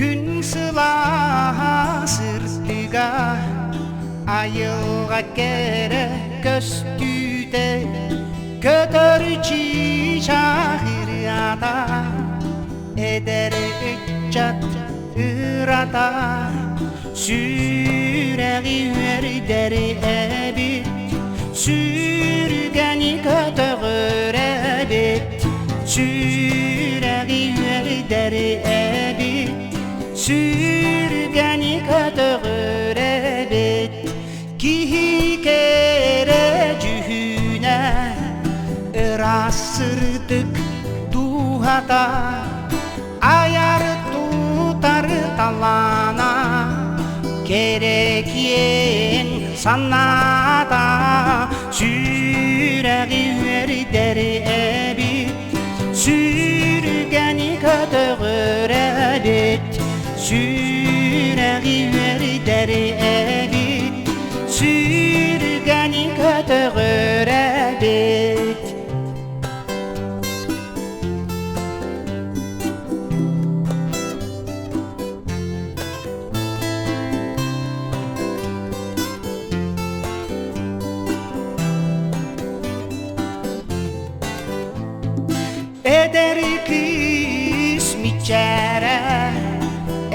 Күн сылааһа сырдыга, айылҕа кэрэ көстүүтэ, көтөр чыычаах ырыата, эдэр ыччат ырата, сүрэҕи үөрдэр эбит, сүргэни көтөҕөр эбит, сүрэҕи үөрдэр эбит, сүргэни көтөҕөр эбит, киһи кэрэ дьүһүнэ, ыраас сырдык дууһата, айар тутар талаана, кэрэ киэҥ санаата, сүрэҕи үөрдэр эбит, сүргэни көтөҕөр эбит, сүрэҕи үөрдэр эбит, сүргэни көтөҕөр эбит. Эдэр кыыс мичээрэ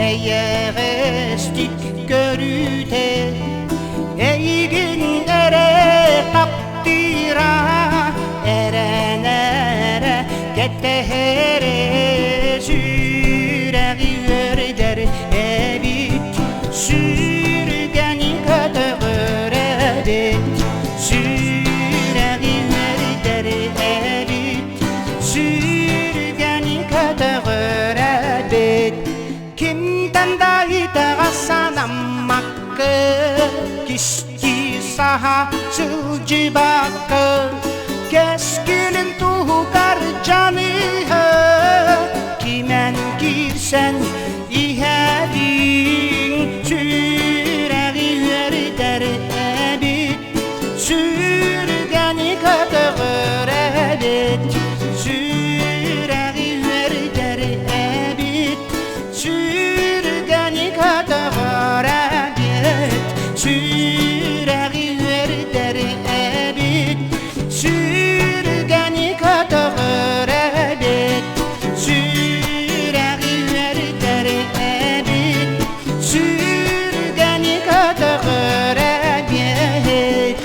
эйэҕэстик көрүүтэ эйигин эрэ таптыыра эрэнэрэ кэтэһэрэ сүрэҕи үөрдэр эбит сүргэни көтөҕөр эбит сүрэҕи үөрдэр эбит сүргэни көтөҕөр эбит кимтэн да итэҕэс санаммакка кистии саһа сылдьыбакка кэскилин туһугар дьаныһа кимэн киирсэн иһэриҥ сүрэҕи үөрдэр эбит сүргэни көтөҕөр эбит сүрэҕи үөрдэр эбит сүргэни көтөҕөр эбит сүрэҕи үөрдэр эбит сүргэни көтөҕөр эбит сүрэҕи үөрдэр эбит сүргэни көтөҕөр эбит.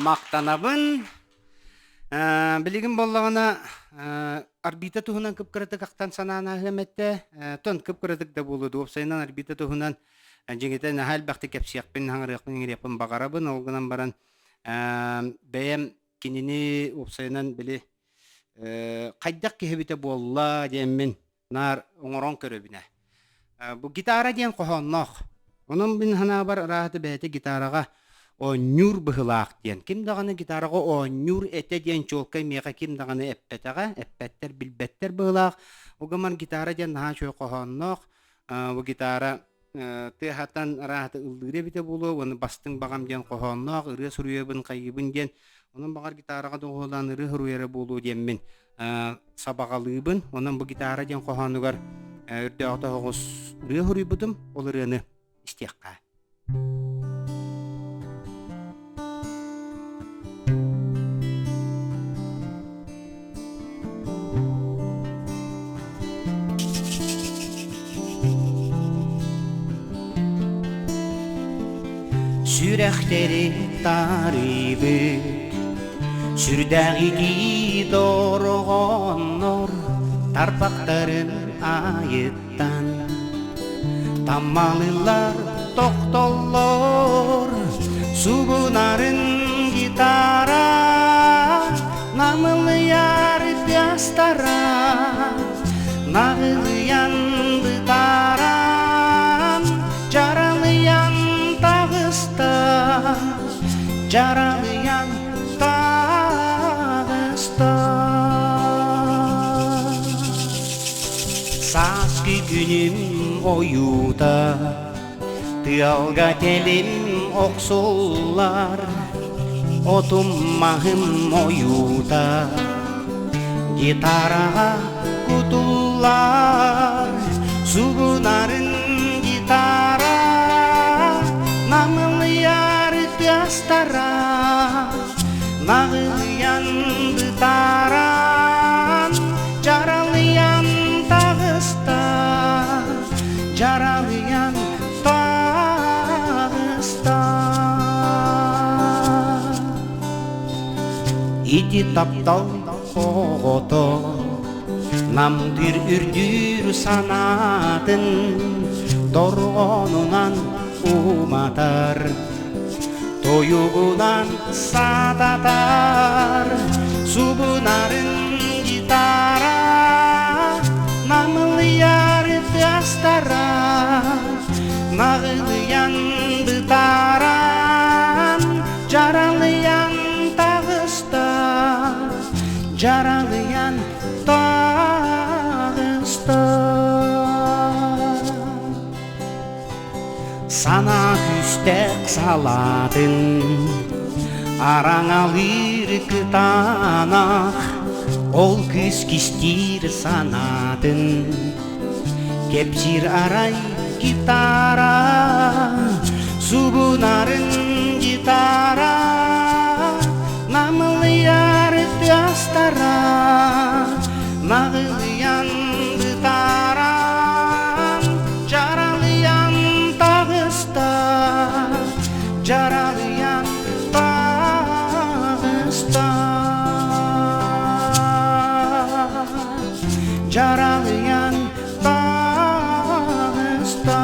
Махтанабын. Билигин буоллаҕына орбита туһунан кып-кыратык ахтан санаан ааһыам этэ. Тон кып-кыратык да буолуо дуо, уопсайынан орбита туһунан дьиҥитэ наһаа элбэхтик кэпсиэхпин, хаҥырыахпын, иҥириэхпин баҕарабын. Ол гынан баран бэйэм кинини уопсайынан били хайдах киһи эбитэ буолла диэммин наар оҥорон көрөбүнэ. Бу гитара диэн хоһоонноох. Онон мин санаабар ырааһыта бэйэтэ гитараҕа оонньуур быһылаах диэн. Ким даҕаны гитараҕа оонньуур этэ диэн чуолкай миэхэ ким даҕаны эппэтэҕэ, эппэттэр, билбэттэр быһылаах. Угаман гитара диэн наһаа үчүгэй хоһоонноох. Бу гитара тыаһатан ырааһыта ыллыыр эбитэ буолуо уонна бастыҥ баҕам диэн хоһоонноох ырыа суруйабын хайыыбын диэн онон баҕар гитараҕа доҕуһуолаан ырыа суруйара буолуо диэммин сабаҕалыыбын. Онон бу гитара диэн хоһоонугар үрдээҕи тоһоҕос ырыа суруйбутум. Ол ырыаны истиэххэ. Сүрэхтэри таарыйбыт Сүрдээх итии дорҕооннор тарбахтарын айыттан Таммалыылар тохтоллор субунарын гитара намылыйар тыастара наҕылыйан бытааран дьаралыйан таҕыста дьаралыйан. ойуута Тыалга телим охсуллар Отум маһым ойуута Гитараҕа кутуллар Сугунарын гитара Намылыйар тыастара Наҕылыйан бытааран Дьаралыйан таҕыста Дьаралыйан таҕыста Ити таптал оҕото Намтыыр үрдүүр санаатын Дорҕоонунан уматар Тойугунан саататар Субунарын гитара Намылыйар тыастара Наҕылыйан бытааран Дьаралыйан таҕыста Дьаралыйан таҕыста Санаа күүстээх салаатын Араҥалыыр кытаанах Ол кыыс кистиир санаатын Кэпсиир арай гитара Субунарын гитара Намылыйар тыастара Наҕылыйан бытааран Дьаралыйан таҕыста Дьаралыйан таҕыста Дьаралыйан таҕыста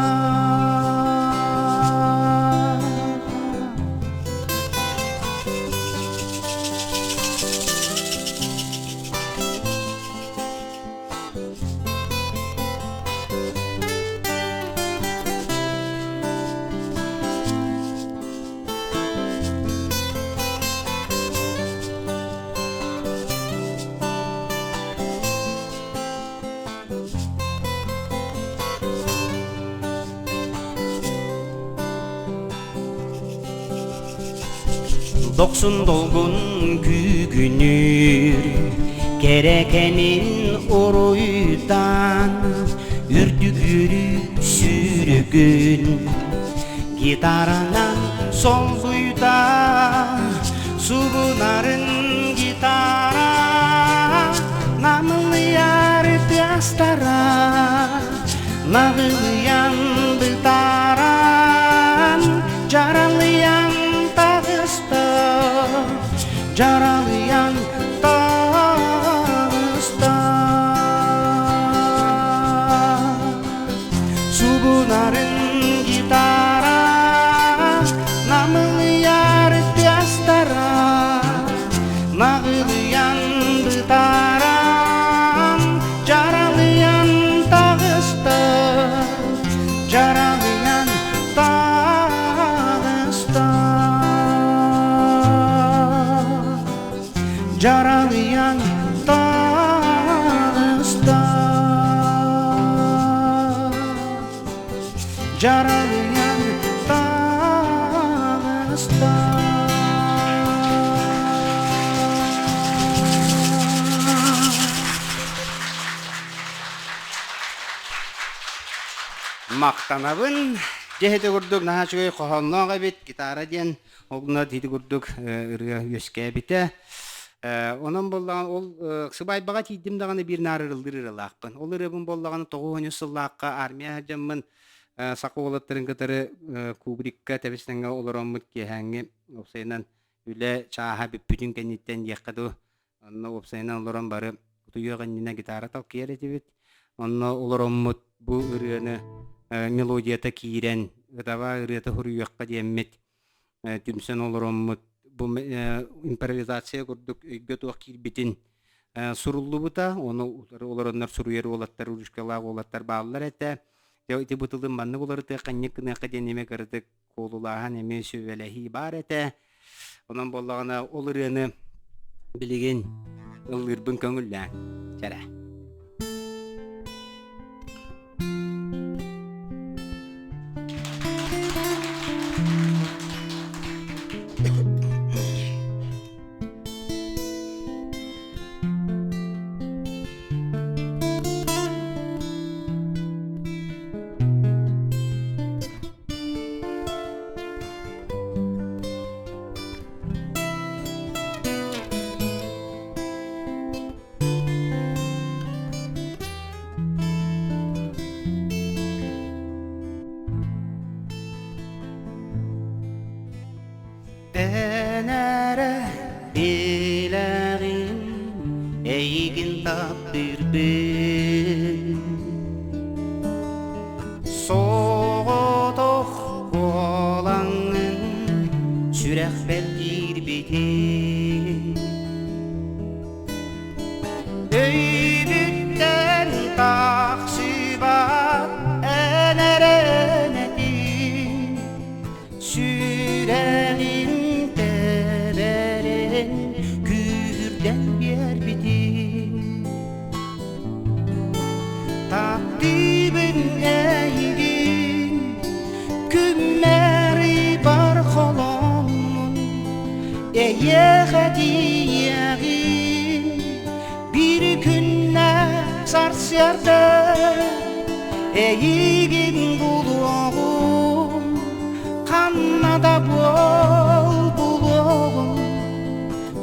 Дохсун долгун күүгүнүүр Кэрэ кэмин уруйдаан Үрдүк үөрүү сүүрүгүн Гитаранан солбуйда Сугунарын гитара Намылыйар тыастара Наҕылыйан бытааран Дьаралыйан таҕыста Дьаралыйан таҕыста Субунарын гитара Намылыйар тыастара Наҕылыйан бытааран Дьаралыйан таҕыста Дьаралыйан таҕыста Дьаралыйан таҕыста Дьаралыйан таҕыста Махтанабын. Дьэ ити курдук наһаа үчүгэй хоһоонноох эбит гитара диэн ол ити курдук ырыа үөскээбитэ. Онон буоллаҕына ол сыбаайбаҕа тиийдим даҕаны биир наар ырыллыыр ырыалаахпын. Ол ырыабын буоллаҕына 90 сыллаахха армия сылдьаммын саха уолаттарын кытары Кубрикка тэбис-тэҥҥэ олороммут киэһээҥҥи уопсайынан үлэ чааһа бүппүтүн кэнниттэн диэххэ дуу онно уопсайынан олорон бары утуйуох иннинэ гитара талкыйар этибит. Онно олороммут бу ырыаны мелодията киирэн ытаба ырыата суруйуохха диэммит түмсэн олороммут бу импровизация курдук өйгө туох киирбитин суруллубута ону олороннор суруйар уолаттар ручкалаах уолаттар бааллар этэ ити бытылын маннык уларытыахха инник гыныахха диэн эмиэ кыратык куолулааһын эмиэ сүбэлэһии баар этэ онон буоллаҕына ол ырыаны билигин ыллыырбын көҥүллээн чэрэ. Эн эрэ билэҕин эйигин таптыырбын Соҕотох буолаҥҥын сүрэхпэр киирбитин Өйбүттэн тахсыбат эн эрэн этиҥ Сүрэҕим тэбэрин күүһүрдэн биэрбитиҥ Таптыыбын эйигин күммэри бар холоммун Эйиэхэ тиийэҕин биир күннэ сарсыарда Эйигин булуоҕум ханна да буол булуоҕум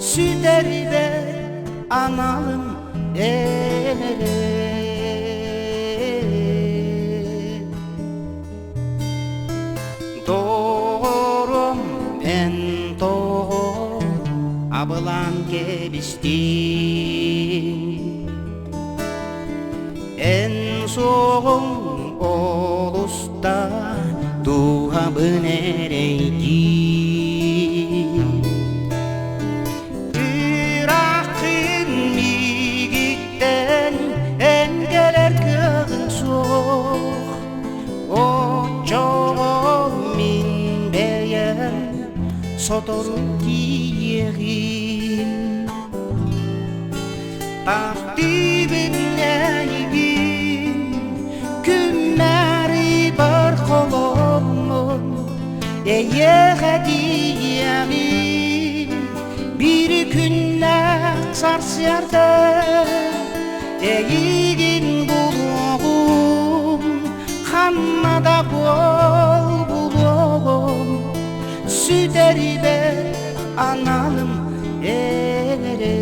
Сүтэрбэт аналым эн эрэ Доҕорум эн тоҕо абылаан кэбистиҥ Эн суоҕуҥ олуста дууһабын эрэйдиир Ырааххын миигиттэн эн кэлэр кыаҕыҥ суох Оччоҕо мин бэйэм сотору тиийиэҕим Таптыыбын эйигин күннэри бар холоммун Эйиэхэ тиийиэҕим биир күннээх сарсыарда Эйигин булуоҕум ханна да буол булуоҕум Сүтэрибэт аналым эн эрэ.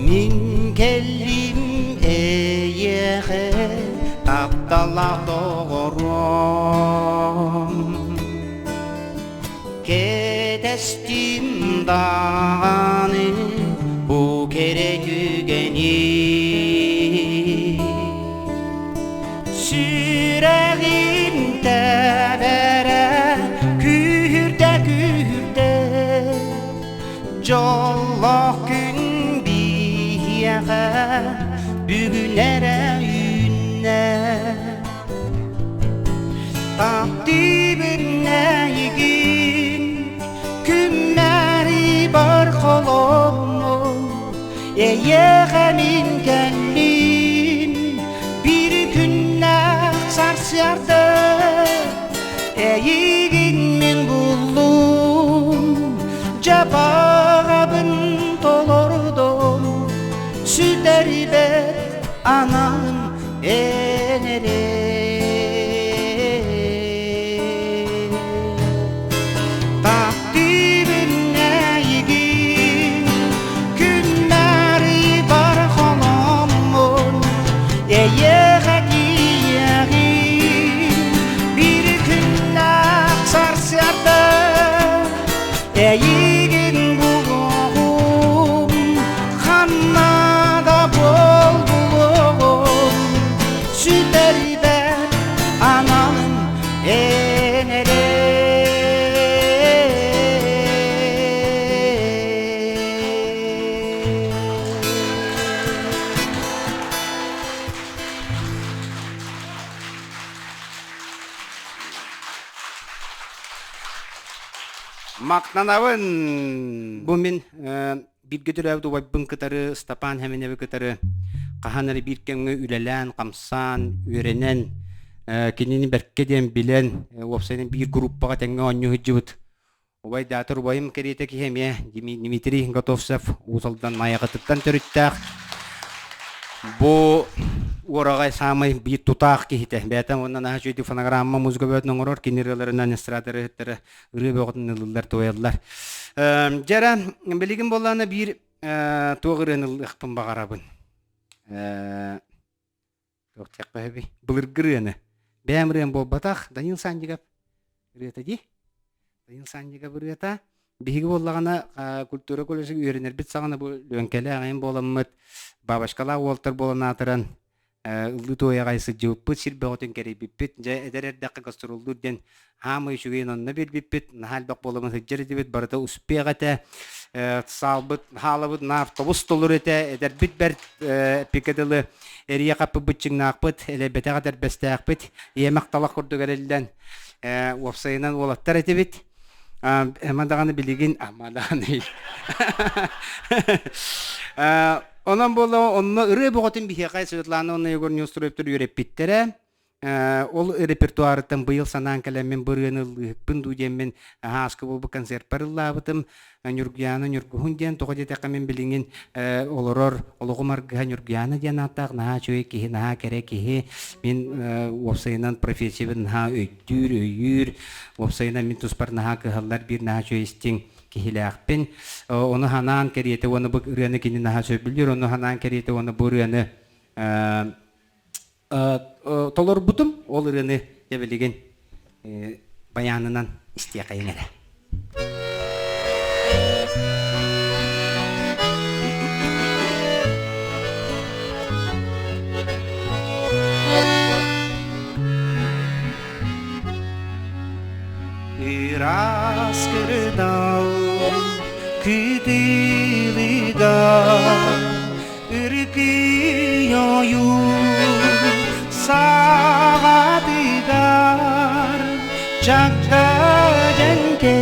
Мин кэллим эйиэхэ тапталлаах доҕоруом Кэтэстим даҕаны бу кэрэ түгэни Сүрэҕим тэбэрэ күүһүрдэ күүһүрдэ Дьоллоох күн биһиэхэ бүгүн эрэ үүннэ Таптыыбын эйигин күннэри бар холоммун Эйиэхэ мин кэллим биир күннээх сарсыарда Эйигин мин буллум дьабаҕабын толордум Сүтэрбэт аналым эн эрэ. Таптыыбын эйигин күннэри бар холоммун эйиэхэ тиийэҕин биир күннээх сарсыарда Эйигин булуоҕум ханна да буол булуоҕум сүтэрбэт аналым эн эрэ. Мактанабын. Бу мин Бииргэ төрөөбүт убайбын кытары Степан Хэминэби кытары хаһан эрэ биир кэмҥэ үлэлээн, хамсаан, үөрэнэн, кинини бэркэ диэн билэн, уопсайынан биир группаҕа тэҥҥэ оонньуу сылдьыбыт убайдаатар убайым кэриэтэ киһи эмиэ Дмитрий Готовцев Уус Алдан Майаҕатыттан төрүттээх. Бу уораҕай саамай биир тутаах киһитэ. Бэйэтэ уонна наһаа үчүгэйдик фонограмма музыка бөҕөтүн оҥорор, кини ырыаларынан эстрада ырыаһыттара ырыа бөҕөтүн ыллыыллар, туойаллар. Дьэ эрэ, билигин буоллаҕына биир туох ырыаны ыллыахпын баҕарабын. Туох диэххэ сөбүй? Былыргы ырыаны. Бэйэм ырыам буолбатах, Данил Сандиков ырыата дии. Данил Сандиков ырыата. Биһиги буоллаҕына культура колледжыгар үөрэнэрбит саҕана бу Лүөҥкэлээх эҥин буоламмыт, бабочкалаах уолтар буолан аатыран ыллыы туойаҕай сылдьыбыппыт, сир бөҕөтүн кэрийбиппит. Дьэ, эдэр эрдэххэ гастроллуур диэн хаамай үчүгэйин онно биэрбиппит. Наһаа элбэх буоламмыт сылдьар этибит, барыта успех этэ. Саалбыт, хаалабыт наар тобус толору этэ. Эдэрбит бэрт эппиккэ дылы эрийэ хаппыт быччыҥнаахпыт, элэйбэтэх этэрбэстээхпит, иэмэх талах курдук эриллэн уопсайынан уолаттар этибит. Ама даҕаны билигин, ама даҕаны Онон буолла онно ырыа бөҕөтүн биһиэхэ Светлана уонна Егор Неустроевтар үөрэппиттэрэ. Ол репертуарыттан быйыл санаан кэлэммин бу ырыаны ыллыыһыкпын дуу диэммин ааскы буолбут концертпар ыллаабытым. Ньургуйаана Ньургуһун диэн тоҕо диэтэххэ мин билигин олорор олоҕум аргыһа Ньургуйаана диэн ааттаах наһаа үчүгэй киһи, наһаа кэрэ киһи. Мин уопсайынан профессиябын наһаа өйдүүр, өйүүр. Уопсайынан мин туспар наһаа кыһаллар биир наһаа үчүгэй истиҥ киһилээхпин. Ону ханаан кэриэтэ уонна бу ырыаны кини наһаа сөбүлүүр, ону ханаан кэриэтэ уонна бу ырыаны толорбутум. Ол ырыаны дьэ билигин баянынан истиэхэйиҥ эрэ. Ыраас кырдал кытылыга Үркүй ойуур саҕатыгар Чакка дьэҥкэ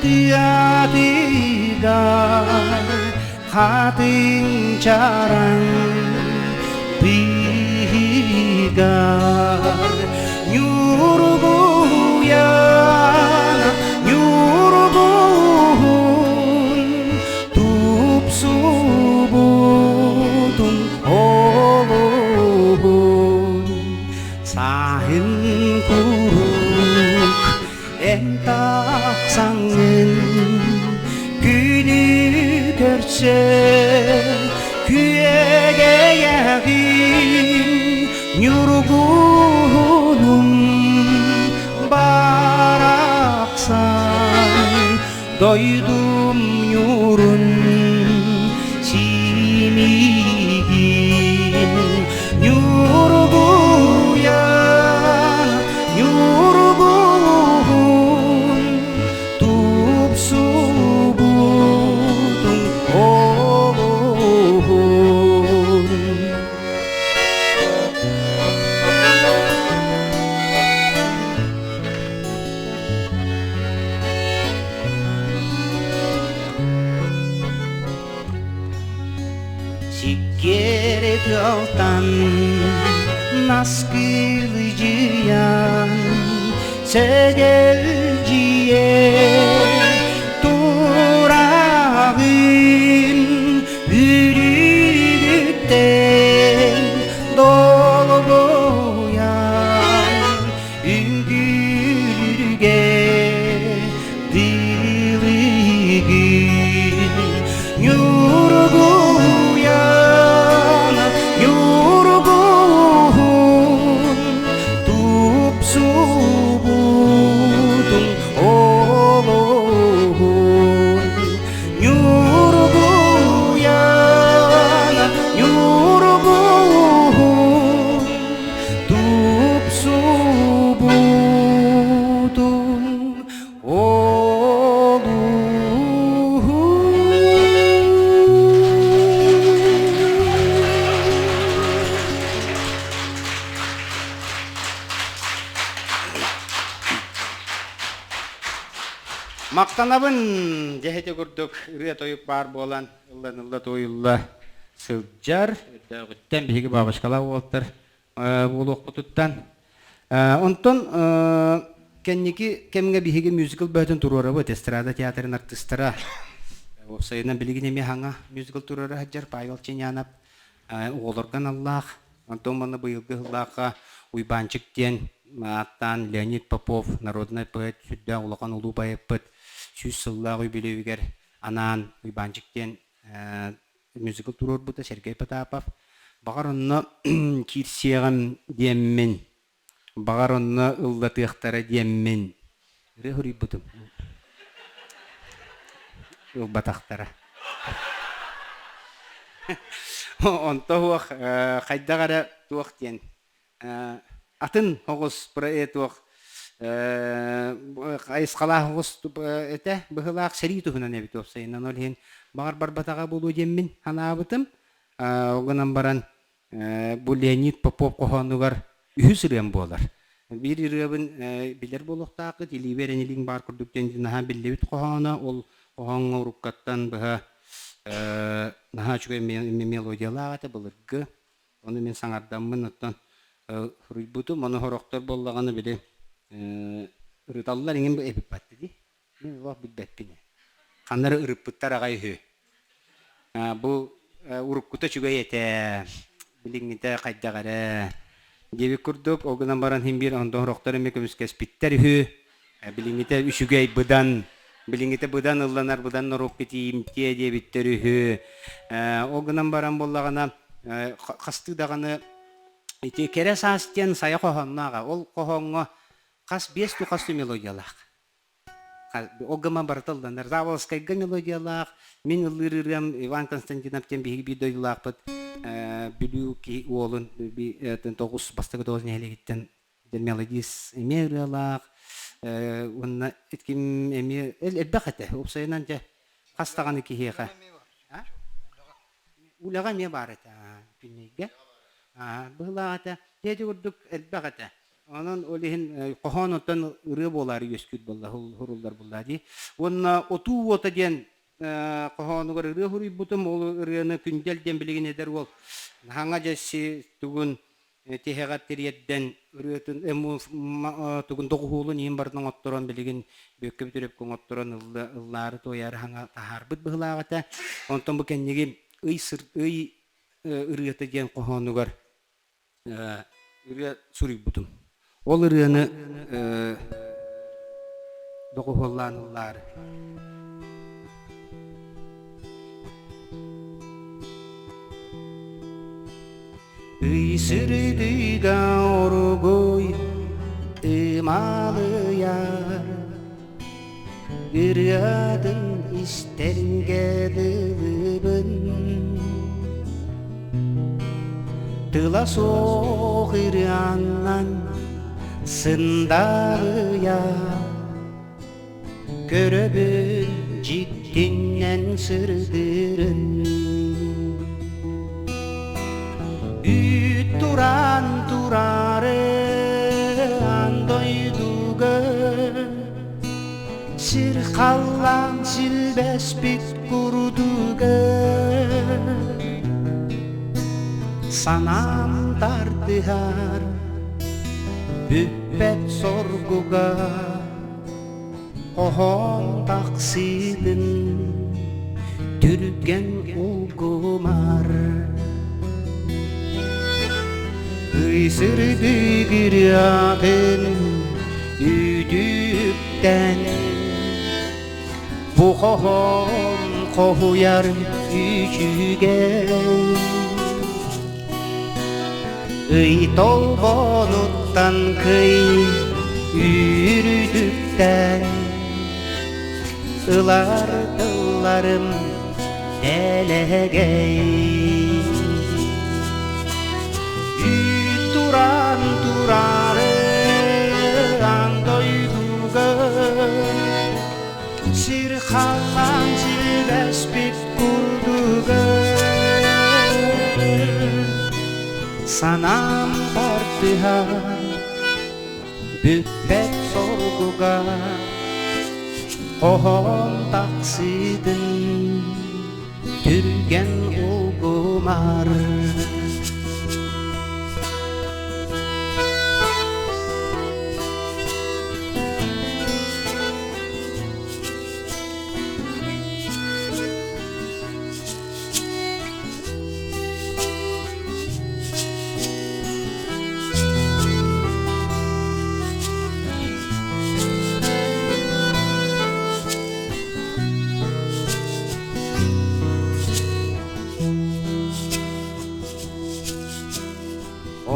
тыатыгар Хатыҥ чараҥ быыһыгар Ньургуйан ньургуһун Тупсубутун олуһун Сааһын куруук эн тахсаҥҥын Күнү көрсө күөгэйэҕин Ньургуһунум барахсан Дойдум ньуурун симиигин Ньургуйан ньургуһун Тупсубутуҥ олуһун. Сиккиэри тыалтан наскылыдьыйан сэгэлдьийэ тураҕын үрүгүттэн долгуйан үҥкүүлүүргэ дылыгын Ньургуйан ньургуһун тупсубутун олуһун. Махтанабын, дьэ ити курдук ырыа-тойук баар буолан ылланылла туойулла сылдьар. Өрдөөҕүттэн биһиги бабочкалаах уолаттар буолуохпутуттан. Онтон кэнники кэмҥэ биһиги мюзикл бөҕөтүн туруорабыт, эстрада театрын артыыстара. Уопсайынан билигин эмиэ саҥа мюзикл туруора сылдьар Павел Ченянов оҕолорго аналлаах. Онтон манна быйылгы сыллаахха Уйбаанчык диэн ааттаан Леонид Попов, народнай поэт, сүрдээх улахан улуу поэппыт 100 сыллаах үбүлүөйүгэр анаан Уйбаанчык диэн мюзикл туруорбута Сергей Потапов. Баҕар онно киирсиэҕим диэммин, баҕар онно ыллатыахтара диэммин ырыа суруйбутум. Ылбатахтара. Онто суох хайдах эрэ туох диэн атын оҕус туох хайысхалаах оҕус этэ быһыылаах сэрии туһунан эбит уопсайынан ол иһин баҕар барбатаҕа буолуо диэммин санаабытым. Ол гынан баран бу Леонид Попов хоһоонугар үһүс ырыам буолар. Биир ырыабын билэр буолуохтааххыт, илиибэр энилиҥ баар курдук диэн наһаа биллибит хоһооно. Ол хоһооҥҥо уруккаттан быһа наһаа үчүгэй мелодиялаах этэ былыргы. Ону мин саҥардаммын оттон суруйбутум. Ону сорохтор буоллаҕына били ырыталлар иҥин эбиппат дии. Мин олох билбэппин. Ханна эрэ ырыппыттар аҕай үһү. Бу уруккута үчүгэй этэ, билиҥҥитэ хайдах эрэ диэбит курдук, ол гынан баран син биир онтон сорохтор эмиэ көмүскэспиттэр үһү. Билиҥҥитэ үчүгэй быдан, билиҥҥитэ быдан ылланар, быдан норуокка тиийимтиэ диэбиттэр үһү. Ол гынан баран буоллаҕына, хастыы даҕаны ити кэрэ саас диэн сайа хоһооннооҕа. Ол хоһооҥҥо хас биэс ту хас мелодиялаах. Ол гынан барыта ылланар. Заволжскайга мелодиялаах, мин ыллыыр ырыам Иван Константинов диэн биһиги биир дойдулаахпыт Бүлүү киһи уолун тоҕус бастакы тоҕус нэһилиэгиттэн мелодист эмиэ ырыалаах уонна ким эмиэ элбэх этэ. Уопсайынан дьэ хас даҕаны киһиэхэ. Үлэҕэ эмиэ баар этэ күннэйгэ. Быһылаах этэ. Дьэ курдук элбэх этэ. Онон ол иһин хоһоон оттон ырыа буолаары үөскүүр буолла, суруллар буолла дии. Уонна Отуу уота диэн хоһоонугар ырыа суруйбутум. Ол ырыаны Күндэл диэн билигин эдэр уол хаҥа дьэсси тугун тиһэҕэр тириэрдэн ырыатын тугун доҕуһуолун иһин барытын оҥотторон билигин Бүөккэ Бүтүрүпкэ оҥотторон ыллаары туойаары хаҥа таһаарбыт быһылаах этэ. Онтон бу кэнниги ый сыр ый ырыата диэн хоһоонугар ырыа суруйбутум. Ол ырыаны доҕуһуоллаан ыллаары. Ый сырдыга оругуй ымалыйар Ырыатын истэргэ дылыбын Тыла суох ырыаннан сындарыйа Көрөбүн дьиктиннэн сырдыырын Үүт туран турары аан дойдуга Сир халлаан силбэспит курдуга Санаам тардыһар бүппэт соргуга Хоһоон тахсыытын түргэн улгумар Ый сырдык ырыатын үтүктэн Бу хоһоон хоһуйар үчүгэй Ый толбонуттан кый үүрүтүктэн Ылар тылларым дэлэгэй Үүт туран турары аан дойдуга Сир халлаан силбэспит курдуга Санаам тартыһа бүппэт соргуга. Хоһоон тахсыытын түргэн улгумар.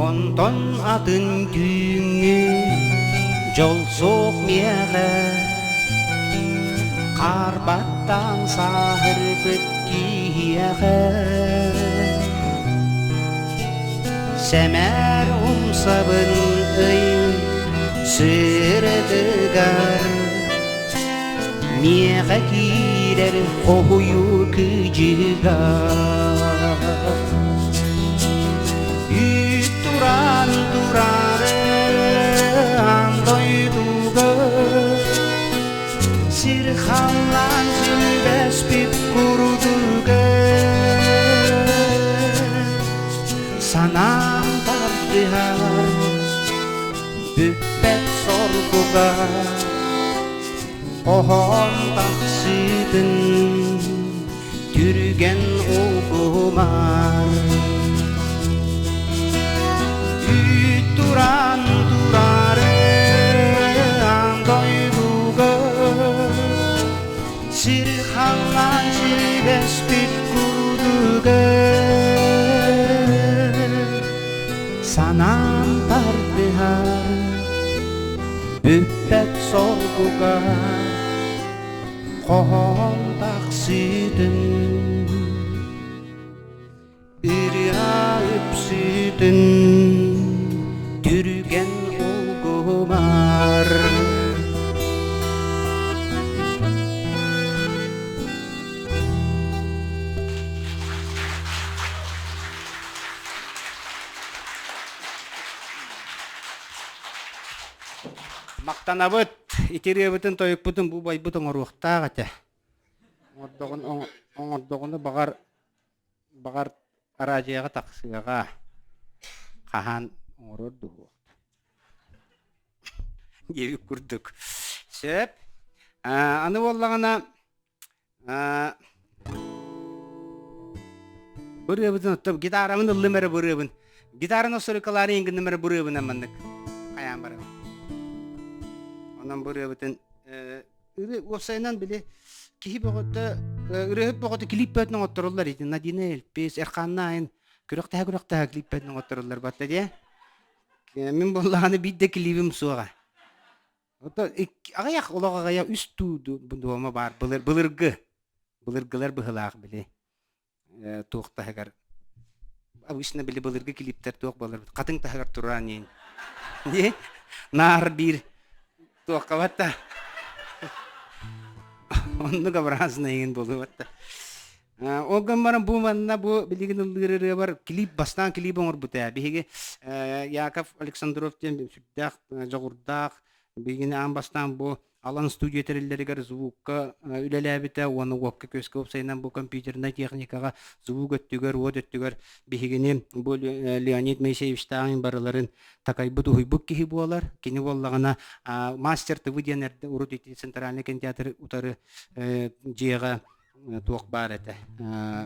Онтон атын түүҥҥү дьол суох миэхэ Хаарбаттаан сааһырбыт киһиэхэ Сэмээр умсабын ый сырдыгар Миэхэ киирэр хоһуйуу кыдьыгар Үүт туран турарын дойдуга Сир халлаан силбэспит курдуга Санаам тардыһар бүппэт соргуга Хоһоон тахсыытын түргэн улгумар Үүт туран турарын дойдуга Сир халлаан силбэспит курдуга Санаам тардыһар бүппэт соргуга Хоһоон тахсыытын ырыа ыпсыытын түргэн улгумар. Мактанабыт, итириэбитин, тойукпутун бу байбыт оҥоруохтаах этэ. Оҥордоҕуна баҕар баҕар араадьыйаҕа тахсыаҕа. Хаһан оҥорор дуо? Диэбит курдук. Сөп. Аны буоллаҕына Бырыабытын оттон гитарабын ыллым эрэ бырыабын. Гитараны сырыкалаары иҥгинним эрэ бырыабынан маннык хайаан барабын. Онон бырыабытын уопсайынан били киһи бөҕөтө ырыаһыт бөҕөтө клип бөтүн оҥотторуллар ити Надина Эльпис, Эрханна айын күрэхтэһэ-күрэхтэһэ клип бөтүн оҥотторуллар батта диэ. Мин буоллаҕына биир да клибим суоҕа. Аҕыйах олох аҕыйах үс туу дуома баар былыр былыргы былыргылар быһылаах били туох таһыгар обычно били былыргы клиптэр туох буолар хатыҥ таһыгар туран не наар биир туохха батта оннук образно буолуо батта. Ол гынан баран бу манна бу билигин ыллыыр ырыабар клип бастаан клип оҥорбута. Биһиги Яков Александров диэн сүрдээх дьоҕурдаах билигин аан бастаан бу Алан студия тэриллэригэр звукка үлэлээбитэ уонна уопка күөскэ уопсайынан бу компьютернай техникаҕа звук өттүгэр, уот өттүгэр биһигини бу Леонид Моисеевичтааҕын барыларын такайбыт уһуйбут киһи буолар. Кини буоллаҕына мастер ТВ диэн эрдэ урут ити центральный кинотеатр утары дьиэҕэ туох баар этэ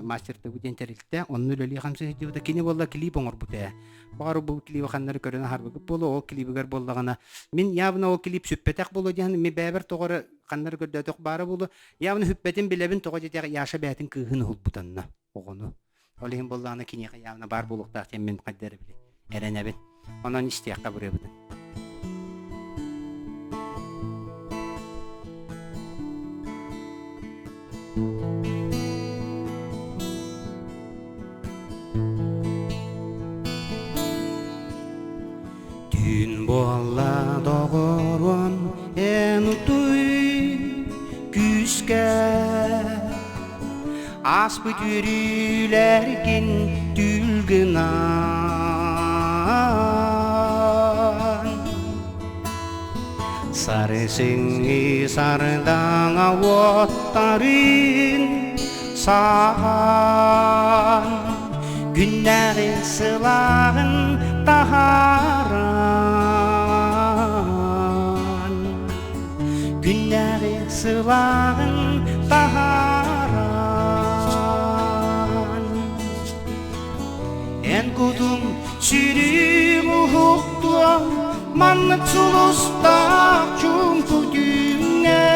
мастер ТВ диэн тэрилтэ онно үлэлии хамсыы сылдьыбыта кини буолла клип оҥорбут ээ баҕар бу клиби ханнары көрөн аһарбыкыт буолуо ол клибигэр буоллаҕына мин явно ол клип сүппэтэх буолуо диэн ми бэйэбэр тоҕо эрэ ханнары көрдөөтөх баара буолуо явно сүппэтин билэбин тоҕо диэтэх Яша бэйэтин кыыһын уһулбут онно оҕону ол иһин буоллаҕына киниэхэ явно баар буолуохтаах диэн мин хайда эрэ били эрэнэбин онон истиэххэ бырыабытын. Түүн буолла доҕоруом эн утуй күүскэ Ааспыт үөрүүлэргин түүл гынан Сарысыҥҥы сардаҥа уоттарын саҕан күннээҕи сылааҕын таһааран күннээҕи сылааҕын таһааран Эн кутуҥ сүрүм уһуктуо маннык сулустаах чуумпу түүҥҥэ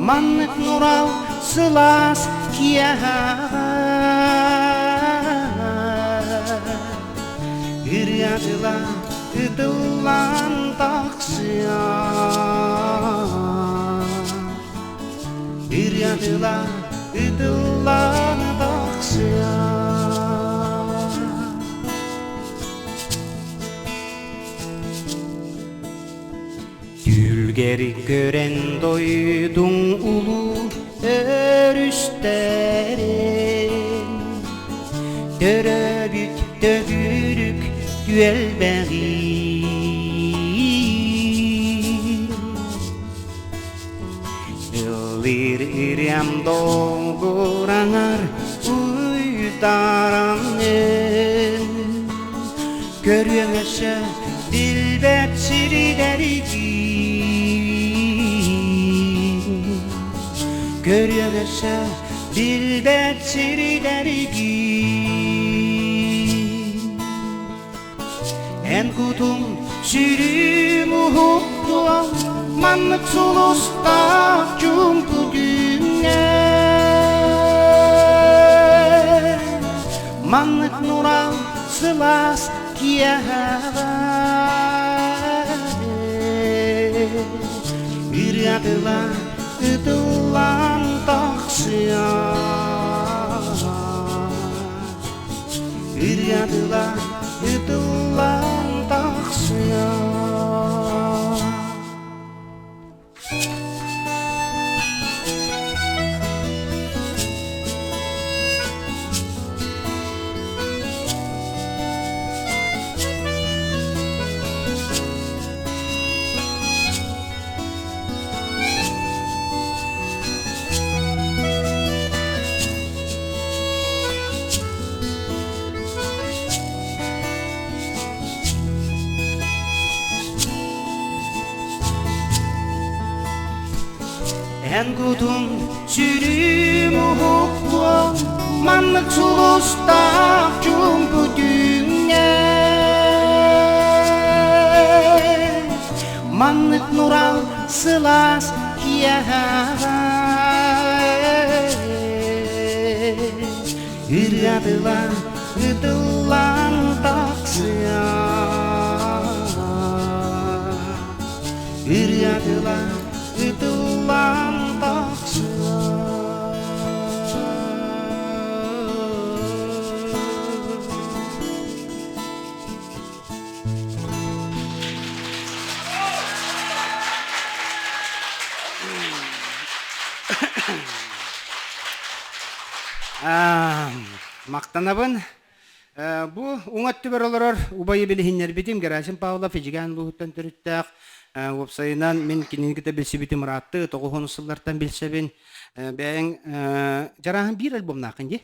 маннык нурал сылаас киэһэҕэ ырыа тыла ытыллан тахсыа Ырыа тыла ытыллан тахсыа Түүлгэр көрөн дойдуҥ улуу өрүстэрин Төрөөбүт төгүрүк түөлбэҕин Ыллыыр ырыам долгураҥар уйдараҥын Көрүөҥ өссө билбэт сирдэригин Көрүөҥ өссө билбэт сирдэригин Эн кутуҥ сүрүм уһуктуо маннык сулустаах чуумпу түүҥҥэ Маннык нурал сылаас киэһэҕэ Ырыа тыла ытыллан тахсыа Ырыа тыла ытыллан тахсыа Эн кутуҥ сүрүм уһуктуо маннык сулустаах чуумпу түүҥҥэ маннык нурал сылаас киэһэҕэ Ырыа тыла ытыллан тахсыа Ырыа тыла ытыллан тахсыа Махтанабын. Бу уҥа өттүбэр олорор убайы билиһиннэрбитим Герасим Павлов Эдьигээн улууһуттан төрүттээх. Уопсайынан мин кинини кытта билсибитим ыраатты, тоҕуһун сыллартан билсэбин. Бэйэҥ дьарааһын биир альбомнааххын дии?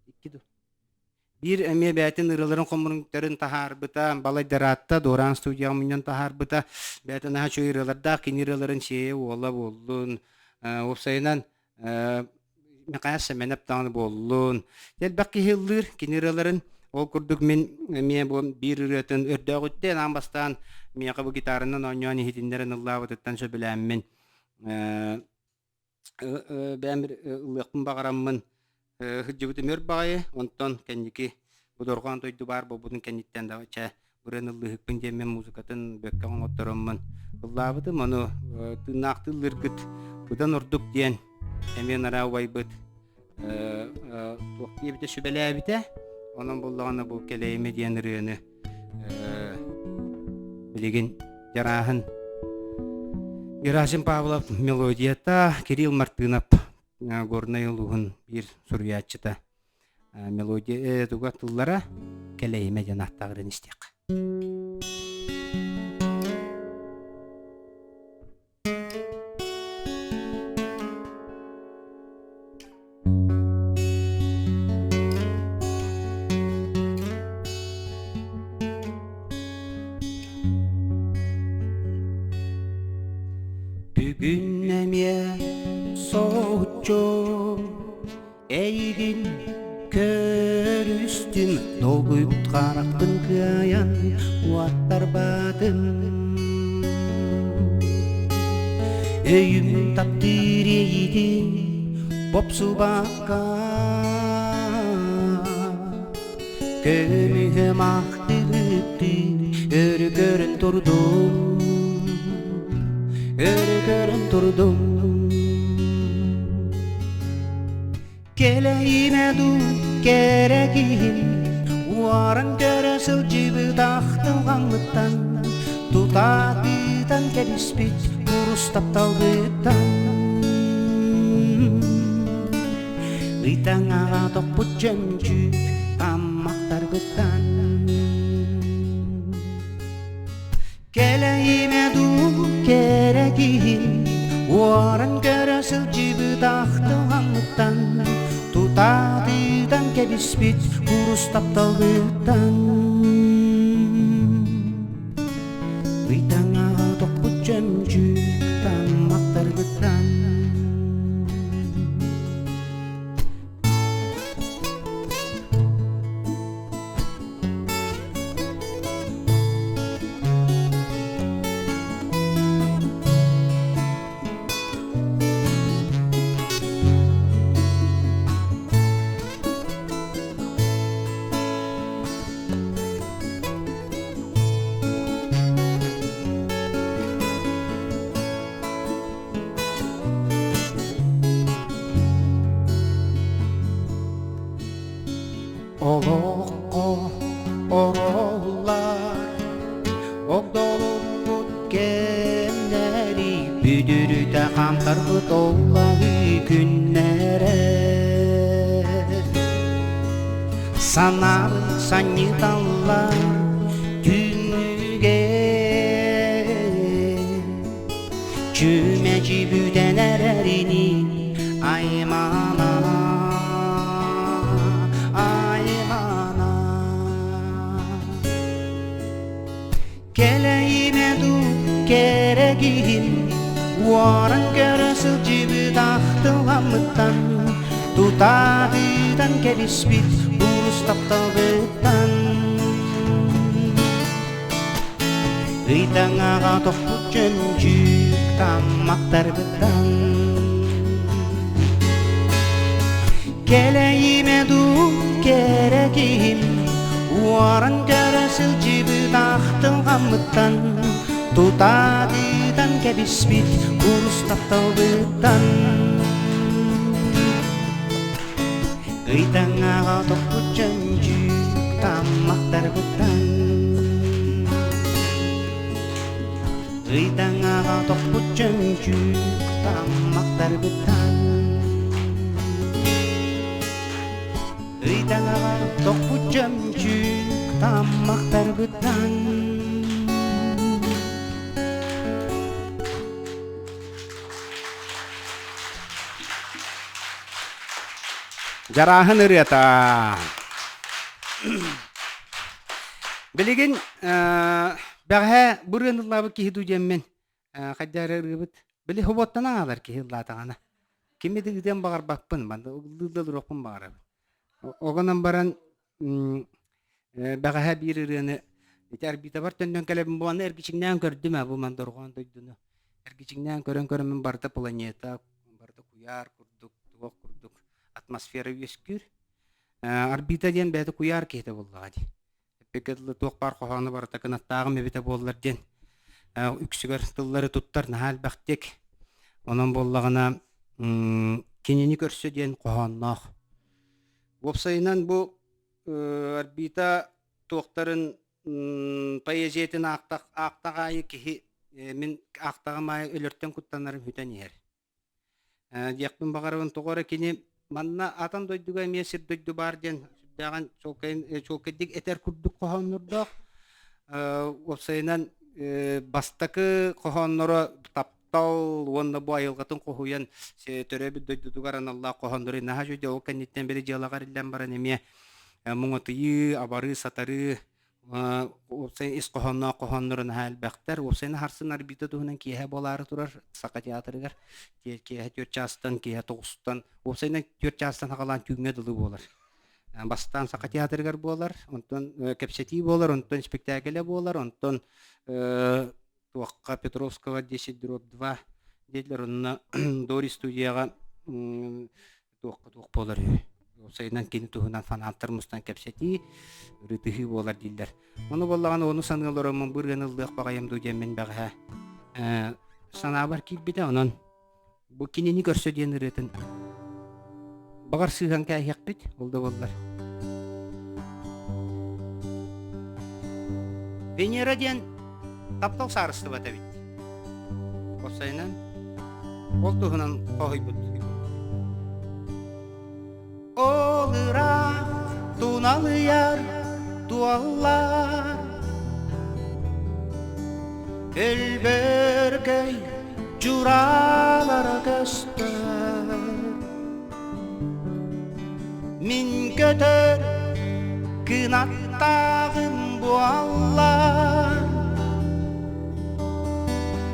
Икки дуу? Биир эмиэ бэйэтин ырыаларын хомуруҥтарын таһаарбыта, балайдараатта, Дуораан студияҕа мунньан таһаарбыта. Бэйэтэ наһаа үчүгэй ырыалардаах, кини ырыаларын сиэйэ уола буоллун. Уопсайынан Мэхээс Сэмэнэп даҕаны буоллун. Элбэх киһи ыллыыр кини ырыаларын. Ол курдук мин эмиэ бу биир ырыатын өрдөөҕүттэн аан бастаан миэхэ бу гитаранан оонньоон иһитиннэрэн ыллаабытыттан сөбүлээммин бэйэм ыллыахпын баҕараммын сылдьыбытым өр баҕайы. Онтон кэнники бу дорҕоон дойду баар буолбутун кэнниттэн да чэ ырыаны ыллыыһыкпын диэммин музыкатын бөккө оҥоттороммун ыллаабытым. Ону тыыннаахтыы ыллыыргыт быдан ордук диэн эмиэ нараа убайбыт туох диэбитэ сүбэлээбитэ. Онон буллаҕына бу кэлэйимэ диэн ырыаны билигин Дьарааһын Герасим Павлов мелодията Кирилл Мартынов Горнай улууһун биир суруйааччыта мелодия туга тыллара кэлэйимэ диэн ааттааҕырын истиэххэ. Соһуччу эйигин көрүстүм, долгуйбут харахпын кыайан уоттарбатым. Өйүм таптыыр иэйиитин бопсубакка Көмүһүм ахтыбыттыы өрө көрөн турдум, өрө көрөн турдум. Кэлэйимэ дуу, кэрэ киһим, уоран көрө сылдьыбыт ахтылҕаммыттан, тутаатыытан кэбиспит курус тапталбыттан. Ыйтаҥаҕа тохпут чөмчүүк таммахтарбыттан Кэлэйимэ дуу кэрэ киһи уоран көрө сылдьыбыт ахтылҕаммыттан тутаатыытан кэбиспит курус тапталбыттан Ыйтаҥаҕа тохпут чөмчүүк таммахтарбыттан. Олоххо ороллар огдолуппут кэмнэри бүдүрүтэ хаамтарбыт оллаҕы күннэрэ Санаабын санньыталлар түүнүгэ Чүмэчи бүтэн эрэрини аймана аймана Кэлэйимэ дуу кэрэ киһим уоран көрө сылдьыбыт ахтылҕаммыттан тутаатыытан кэбиспит курус тапталбыттан Ыйтаҥаҕа тохпут чөмчүүк таммахтарбыттан Кэлэйимэ дуу кэрэ киһим уоран көрө сылдьыбыт ахтылҕаммыттан тутаатыытан кэбиспит курус тапталбыттан Ыйтаҥаҕа тохпут чөмчүүк таммахтарбыттан Ыйтаҥаҕа тохпут чөмчүүк таммахтарбыттан Ыйтаҥаҕа тохпут чөмчүүк таммахтарбыттан Дьарааһын ырыата. Билигин бэҕэһээ бу ырыаны ыллаабыт киһи дуу диэммин хайда эрэ ырыабыт. Били хобуоттан аалар киһи ыллаатаҕына. Кими да ыытыан баҕарбаппын, манна ыллыыр ылыахпын баҕарабын. Оҕонон баран бэҕэһээ биир ырыаны ити арбитабар төннөн кэлэбин буолан эргичиҥнээн көрдүм ээ бу мандорҕоон дойдуну. Эргичиҥнээн көрөн көрөммүн барыта планета, барыта куйаар курдук, туох курдук атмосфера үөскүүр. Арбита диэн бэйэтэ куйаар киһитэ буоллаҕа дии. Эппиккэ дылы туох баар хоһоону барыта кынаттааҕым эбитэ буоллар диэн үксүгэр тыллары туттар наһаа элбэхтик. Онон буоллаҕына кинини көрсө диэн хоһоонноох. Уопсайынан бу Арбита туохтарын поэзиятын аахтах аахтах аайы киһи мин аахтаҕым аайы өлөртөн куттанарым сүтэн иһэр. Диэхпин баҕарабын тоҕо эрэ кини манна атын дойдуга эмиэ сир дойду баар диэн сүрдээҕин чуолкайдык этэр курдук хоһооннордоох. Уопсайынан бастакы хоһоонноро таптал уонна бу айылҕатын хоһуйан төрөөбүт дойдутугар аналлаах хоһооннору наһаа үчүгэй ол кэнниттэн били дьыалаҕа эриллэн баран эмиэ муҥатыйыы, абарыы, сатарыы. Уопсай ис хоһоонноох хоһоонноро наһаа элбэхтэр. Уопсайынан харсын арбита туһунан киэһэ буолаары турар Саха театрыгар. Киэһэ 4 чаастан, киэһэ 9-тан, уопсайынан 4 чаастан саҕалаан түүҥҥэ дылы буолар. Бастаан Саха театрыгар буолар, онтон кэпсэтии буолар, онтон спектаклэ буолар, онтон туохха Петровского 10 дробь 2 диэтилэр, онно Дори студияҕа туохха туох буолар үһү. Уопсайынан кини туһунан фанаттар мустан кэпсэтии, ырытыһыы буолар дииллэр. Ону буоллаҕына ону саныы олороммун бу ырыаны ыллыах баҕайым дуу диэммин бэҕэһээ санаабар киирбитэ, онон Бу кинини көрсө диэн ырыатын баҕар сыыһан кээһиэхпит, ол да буоллар. Венера диэн таптал саарыстыбата эбит. Уопсайынан, ол туһунан хоһуйбут. Ол ыраах туналыйар туоллар Өлбөркөй дьураалара көстөр Мин көтөр кынаттааҕым буолла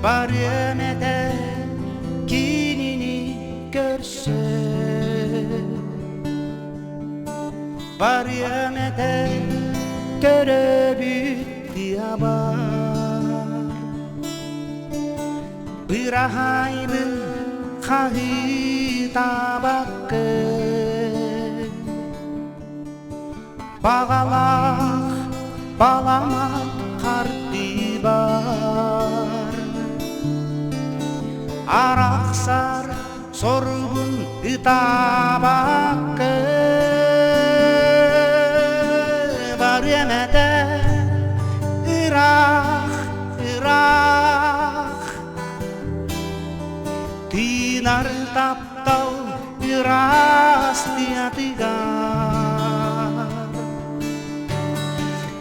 Барыам этэ кинини көрсө Барыам этэ төрөөбүт тыабар Быраһайбын хаһыытаабаккын Баҕалаах баламат хардыыбар Арахсар соругун ытаабакка барыам этэ ыраах ыраах тыынар таптал ыраас тыатыгар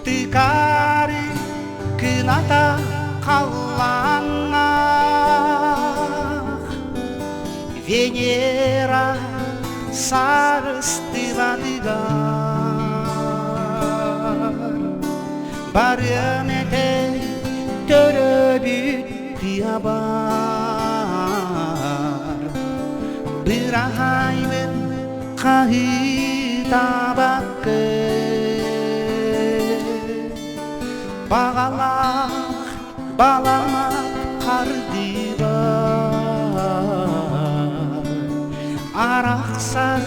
тыкаары кыната халлааннаах Венера саарыстыбатыгар барыам этэ төрөөбүт тыабар быраһайбын хаһыытаабаккын Баҕалаах баламат хардыыбар Арахсар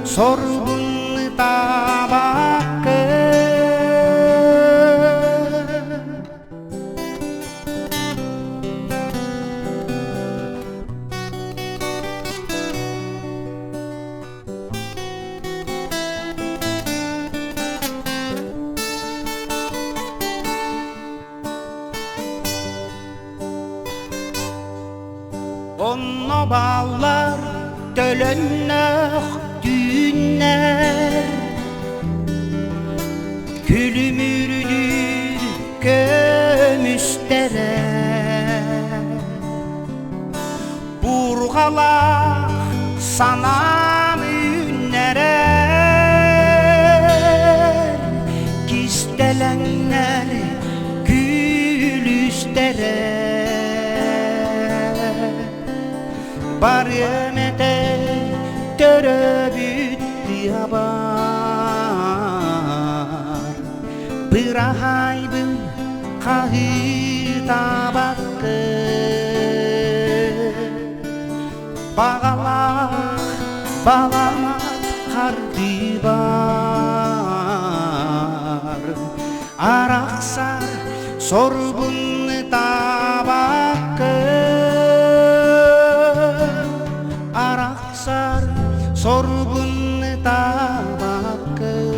сорбун ытаабаккын. Онно бааллар төлөннөөх түүннэр Күлүмүрдүүр көмүстэрэ Бурҕалаах санаам үүннэрэр, кистэлэҥнэр күлүстэрэ. Барыам этэ төрөөбүт тыабар, быраһайбын хаһыытаабаккын Баҕалаах баламат хардыыбар Арахсар сорбун ытаабаккын Арахсар сорбун ытаабаккын.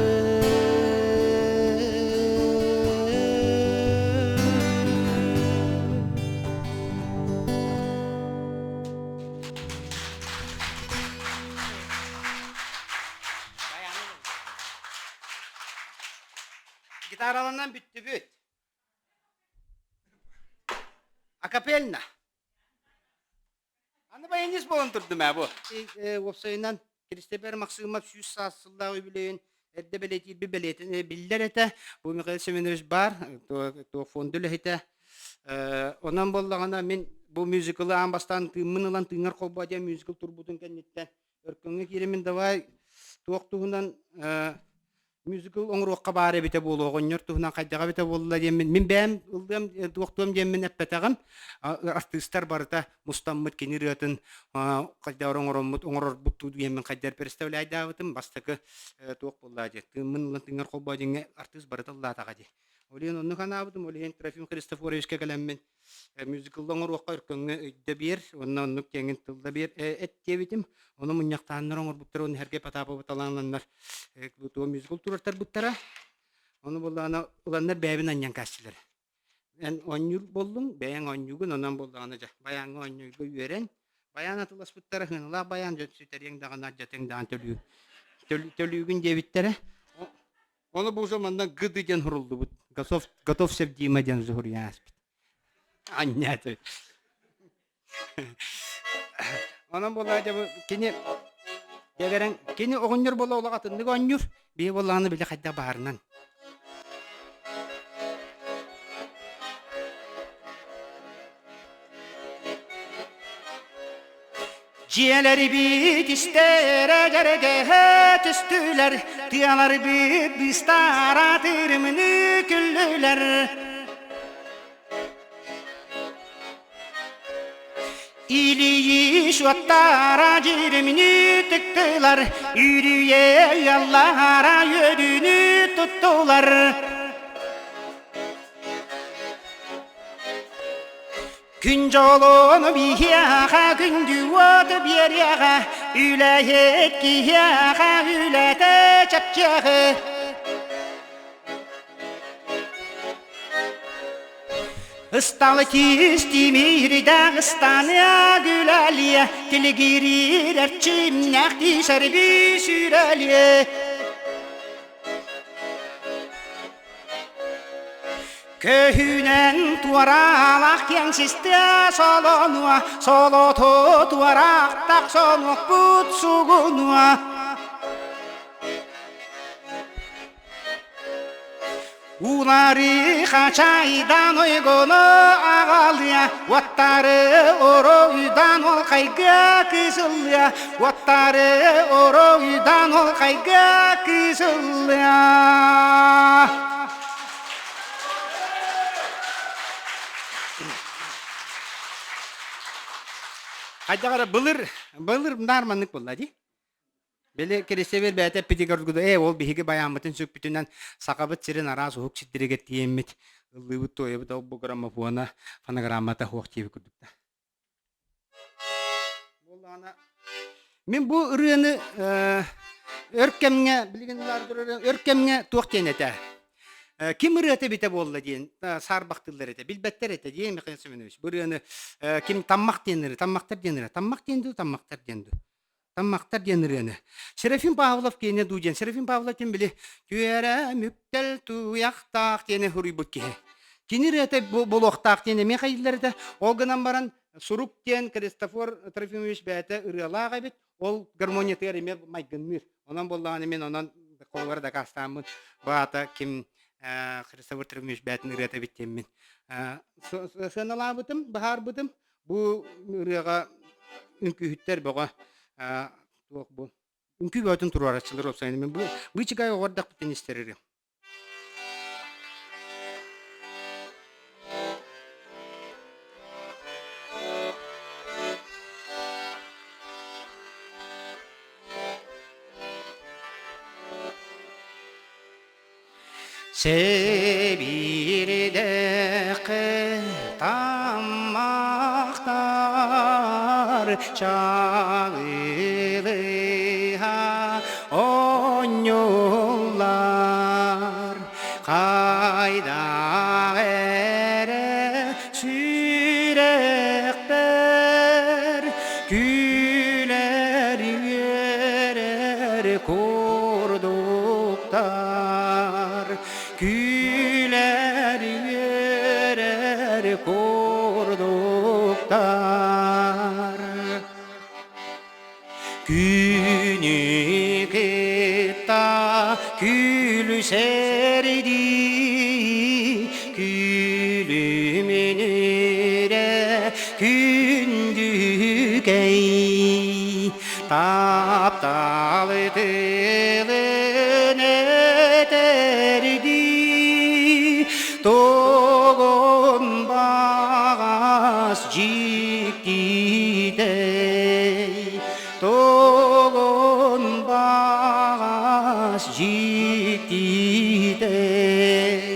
Гитараланан бүттүбүт. Акапельно. Аны баянист буолан турдум ээ бу. Уопсайынан Киристэпэр Максимов 100 саас сыллаах үбүлүөйүн. Эрдэ бэлиэтиирбит бэлиэтин биллэр этэ. Бу Михаил Семенович баар, туох фонда үлэһитэ. Онон буоллаҕына мин бу мюзиклы аан бастаан тыыммын ылан тыыҥар холбоо диэн мюзикл турбутун кэнниттэн Өркөҥҥө киирэммин давай туох туһунан мюзикл оҥоруохха баар эбитэ буолуо, оҕонньор туһунан хайдаҕа эбитэ буолла диэммин, мин бэйэм ыллыам, туохтуом диэммин эппэтэҕим. Артыыстар барыта мустаммыт кини ырыатын хайдах оҥороммут, оҥорорбут дуу диэммин хайдах представляйдаабытым. Бастакы туох буолла дии, тыыммын ылан тыҥар холбоо диэҥҥэ артыыс барыта ыллаатаҕа дии. Ол иһин оннук анаабытым, ол иһин Трофим Христофоровичка кэлэммин мюзиклы оҥоруохха өркөҥҥө өйдө биэр уонна оннук киэҥин тылла биэр эт диэбитим. Ону мунньахтааннар оҥорбуттар уонна Сергей Потаповы талааннаннар туо мюзикл туруортарбыттара. Ону буоллаҕына ыланнар бэйэбин анньан каастилар. Эн оонньуур буоллуҥ, бэйэҥ оонньуугун, онон буоллаҕына дьэ байааҥҥа оонньуурга үөрэн, байаан атыласпыттара сыаналаах байаан дьон сүтэриэҥ даҕаны алдьатыаҥ даҕаны төлүү төлүүгүн диэбиттэрэ. Ону бу уже манна гыды диэн суруллубут. Готов, готов Дима диэн суруйан ааспыт. Анньааты. Онон буолла дьэ бу кини дьэбэрэн кини оҕонньор буола олох атыннык оонньуур. Биһи буоллаҕына били хайдах баарынан. Дьиэлэрибит истэрэ дьэрэгэһэ түстүлэр, тыаларбыт быыстара тырымныы күллүлэр. Илии уоттара дьиримнии тыктылар, үрүйэ ыаллара үөрүүнү туттулар. Күн дьолуну биһиэхэ күндү уоту биэриэҕэ, үлэһит киһиэхэ үлэтэ чэпчэки. Ысталы киис тимирдээх ыстаныа күлэлиэ, тилигириир эрчимнээх тиисэрбии сүүрэлиэ. Көһүүнэн туораалаах киэҥ систэ солонуо, солоту туораахтах сонуохпут сугунуо. Улары хачайдан ойгону аҕалыа, уоттары оройдан ол хайга кысыллыа, уоттары оройдан ол хайга кысыллыа. Хайдах эрэ былыр былыр наар маннык буолла дии. Били Киристэбиэр бэйэтэ эппитигэр ээ ол биһиги байааммытын сүкпүтүнэн Сахабыт сирин араас уһук сирдэригэр тиийэммит ыллыыбыт туойабыт ол бу граммофона фонограммата суох диэбит курдук да. Буоллаҕына мин бу ырыаны өр кэмҥэ билигин өр кэмҥэ туох диэн этэ ким ырыата эбитэ буолла диэн саарбахтыыллар этэ билбэттэр этэ диэн Михаил Семенович бу ырыаны ким таммах диэн ырыа таммахтар диэн ырыа таммах диэн дуу таммахтар диэн дуу Таммахтар диэн ырыаны. Серафим Павлов киэнэ дуу диэн. Серафим Павлов ким били түөрэ мүктэл туйахтаах диэни суруйбут киһи. Кини ырыата буолуохтаах диэн эмиэ хайыыллар этэ. Ол гынан баран сурук диэн Христофор Трофимович бэйэтэ ырыалаах эбит. Ол гармониятыгар эмиэ майгынныыр. Онон буоллаҕына мин онон холугар дакаастааммын бу аата ким Христофор Трофимович бэйэтин ырыата эбит диэммин сыаналаабытым, быһаарбытым. Бу ырыаҕа үҥкүүһүттэр бөҕө туох бу үҥкүү бөҕөтүн туруораччылар уопсайынан мин бу быычыкай оҕордохпутун истэр ырыам. Сэбиридэххэ таммахтар чаҕылыһа оонньууллар хайдах эрэ сүрэхпэр күлэр үөрэр курдуктар күлэр үөрэр курдуктар Күнү кытта Күлүсэрдии күлүмүнүрэ күндүкэй тапталы тылын этэрдии Тогон бағас дьиктитэй Тогон бағас дьиктитэй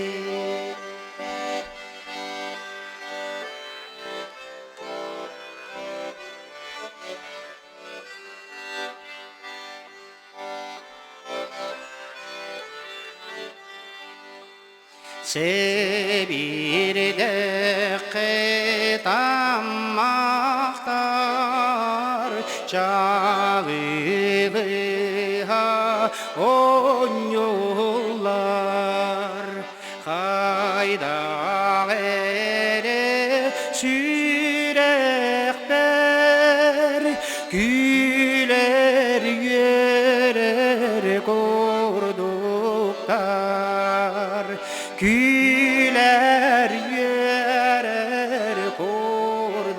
Сэбирдэххэ таммахтар чаҕылыһа оонньууллар хайдах эрэ сүрэхпэр күлэр үөрэр курдуктар күлэр үөрэр курдуктар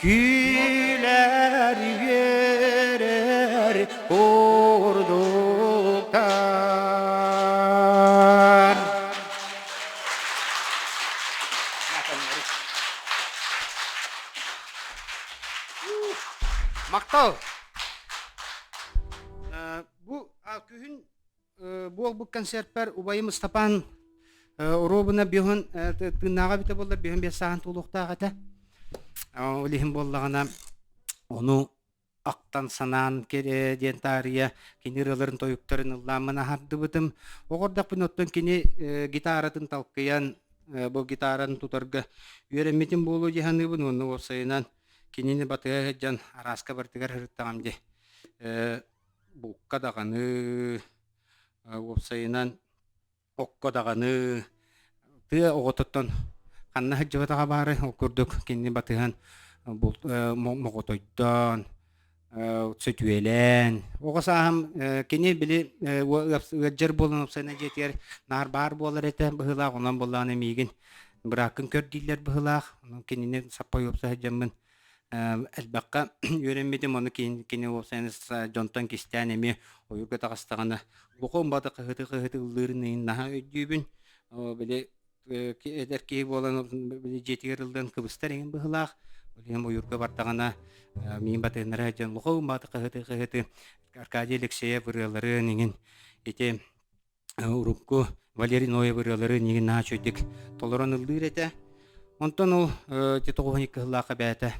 күлэр үөрэр курдуктар. Мактал. Бу күһүн буолбут концертпэр убайым Ыстапаан оруобуна биһун тыыннааҕа бүтэ буоллар биһун биэс сааһын туолуохтаах этэ. Ол иһин буоллаҕына ону ахтан санаан диэн таарыйа кини ырыаларын тойуктарын ыллааммын аһардыбытым. Оҕордохпун оттон кини гитаратын талкыйан бу гитараны тутарга үөрэммитим буолуо дии саныыбын уонна уопсайынан кинини батыһа сылдьан арааска барытыгар сырыттаҕым дии. Булка даҕаны уопсайынан окко даҕаны тыа оҕотуттан ханна сылдьыбатаҕа баарай ол курдук кинини батыһан моҕотойдоон сөтүөлээн оҕо сааһым кини били ыалдьар буолан уопсайынан дьиэтигэр наар баар буолар этэ быһыылаах онон буоллаҕына миигин бырааккын көр дииллэр быһыылаах онон кинини саппай уопса сылдьаммын элбэххэ үөрэммитим ону кини уопсайынан дьонтон кистээн эмиэ ойуурга таҕыстаҕына лукум баты хаһыты-хаһыты ыллыырын иһин наһаа өйдүүбүн били эдэр киһи буолан били дьиэтигэр ыллыан кыбыстар иҥин быһыылаах ол иһин ойуурга бардаҕына миин батыһыннара сылдьан лукум баты хаһыты-хаһыты Аркадий Алексеев ырыаларын иҥин ити урукку Валерий Ноев ырыалары нигин наһаа үчүгэйдик толорон ыллыыр этэ. Онтон ол ити тоҕуһун кыһыллаахха бэйэтэ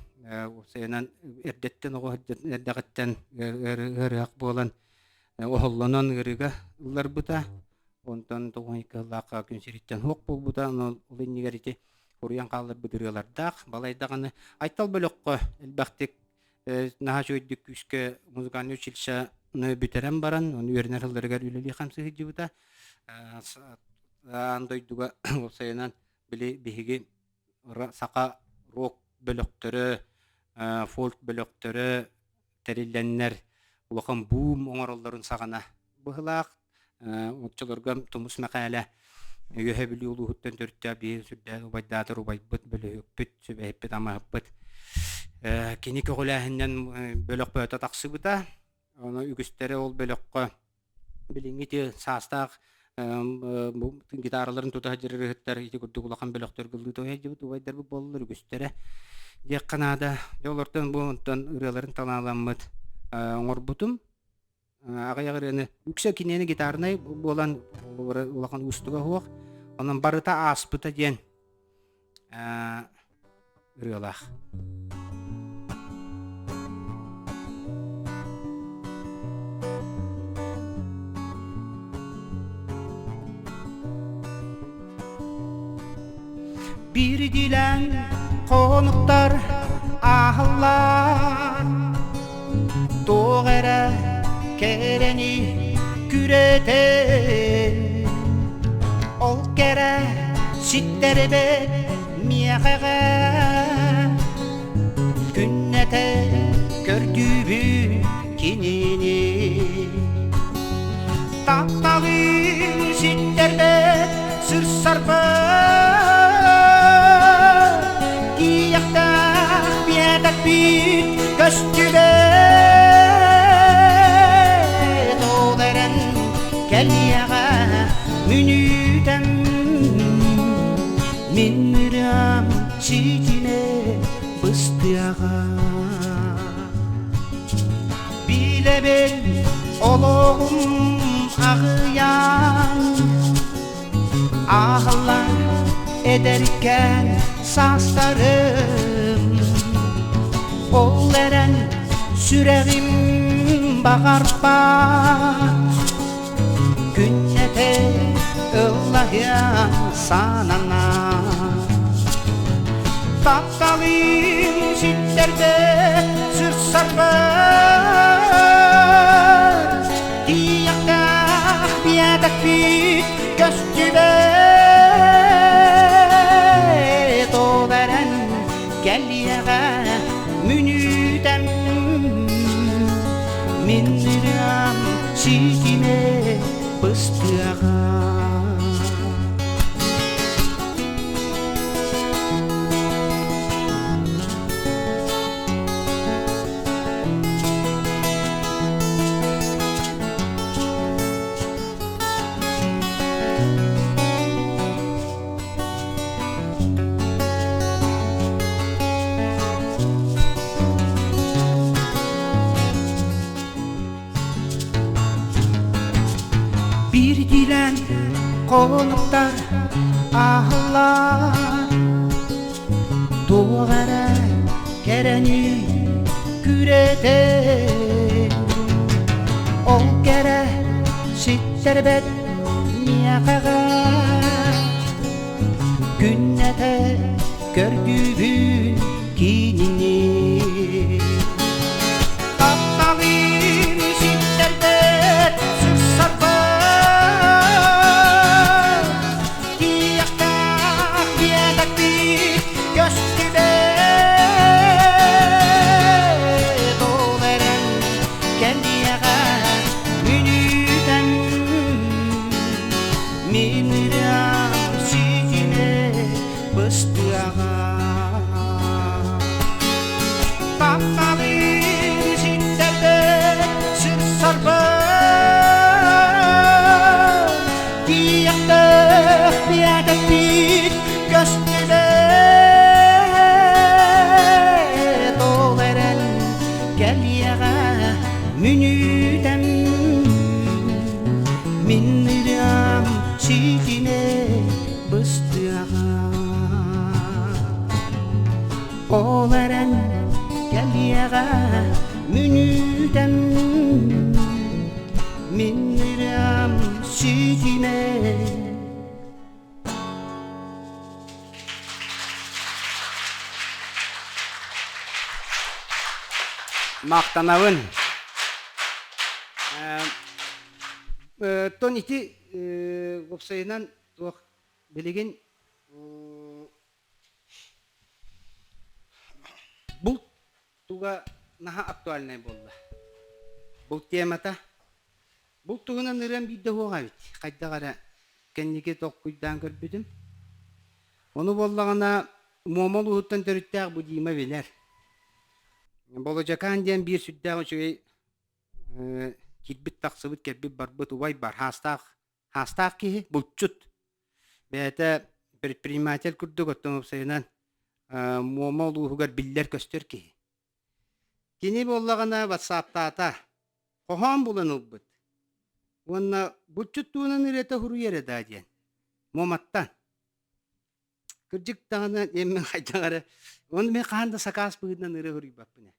уопсайынан эрдэттэн оҕо эрдэҕиттэн ыарыһах буолан оһоллонон ыарыыга ылларбыта. Онтон тоҕуһун кыһыллаахха күн сириттэн суох буолбута. Ол иннигэр ити уруйан хаалларбыт ырыалардаах балайдаҕаны Айтал бөлөххө элбэхтик наһаа үчүгэйдик күүскэ музыкальнай училищены бүтэрэн баран, ону үөрэнэр сылларыгар үлэлии хамсыы сылдьыбыта. Аан дойдуга уопсайынан били биһиги саха рок бөлөхтөрө, фольк бөлөхтөрө тэриллэннэр улахан буум оҥороллорун саҕана быһылаах. Оччолорго Тумус Мэхээлэ Үөһэ Бүлүү улууһуттан төрүттээх биир сүрдээх убайдаатар убайбыт, бөлөһүөкпүт, сүбэһиппит, амаһыппыт. Кини көҕүлээһининэн бөлөх бөҕөтө тахсыбыта. Ону үгүстэрэ ол бөлөххө билиҥҥи ити саастаах гитараларын тута сылдьар ырыаһыттар ити курдук улахан бөлөхтөргө ыллыы сылдьыбыт убайдарбыт буоллулар үгүстэрэ диэххэ наада. Дьэ олортон бу онтон ырыаларын талааламмыт оҥорбутум. Аҕыйах ырыаны үксэ кинини гитарнай буолан улахан уустуга суох. Онон барыта ааспыта диэн ырыалаах. Биирдиилээн хонуктар ааһаллар Туох эрэ кэрэни күрэтэн Ол кэрэ ситтэрбэт миэхэҕэ Күннэтэ көрдүүбүн кинини. Тапталын ситтэрбэт сырсарбат Тиийэхтээх биэтэкпит көстүбэт Ол эрэн кэлиэҕэ мүнүүтэм Мин ырыам ситимэ быстыаҕа Билэбин олоҕум аҕыйаан Аһыллар эдэркээн саастарым Ол эрэн сүрэҕим баҕарбат Күннэтэ ыллаһыан санана Тапталым ситтэрбэт сырсарбат Тиийэхтээх биэтэкпит көстүбэт Ол эрэн кэлиэҕэ мүнүүтэм Мин ырыам ситимэ быстыаҕа Биирдиилээн хонуктар аһыллар Туох эрэ кэрэни күрэтэр Ол кэрэ ситтэрбэт миэхэҕэ Күннэтэ көрдүүбүн кинини Тапталым ситтэрбэт сырсарбат Тиэхтээх биэтэкпит көстүбэт Ол эрэн кэлиэҕэ мүнүүтэн Мин ырыам ситимэ быстыаҕа Тапталым ситтэрбэт сырсарбат Тиийэхтээх биэтэкпит көстүбэт Ол эрэн кэлиэҕэ мүнүүтэм Мин ырыам ситимэ быстыаҕа Ол эрэн кэлиэҕэ мүнүүтэм Мин ырыам ситимэ Махтанабын. Тон ити уопсайынан туох билигин булт туга наһаа актуальнай буолла. Булт темата. Булт туһунан ырыам биирдэ суох эбит. Хайдах эрэ кэнники толкуйдаан көрбүтүм. Ону буоллаҕына Муома улууһуттан төрүттээх бу Дима билэр. Болодьакаан диэн биир сүрдээх үчүгэй киирбит-тахсыбыт, кэлбит-барбыт убай бар, хаастаах, хаастаах киһи, булчут. Бэйэтэ предприниматель курдук, оттон уопсайынан Муома улууһугар биллэр-көстөр киһи. Кини буоллаҕына ватсаптаата, хоһоон булан ылбыт. Уонна булчут туһунан ырыата суруйар эрэ даа диэн. Муоматтан. Кырдьык даҕаны диэммин хайдах эрэ, ону мин хаһан да сакаас быһыытынан ырыа суруйбаппын ээ.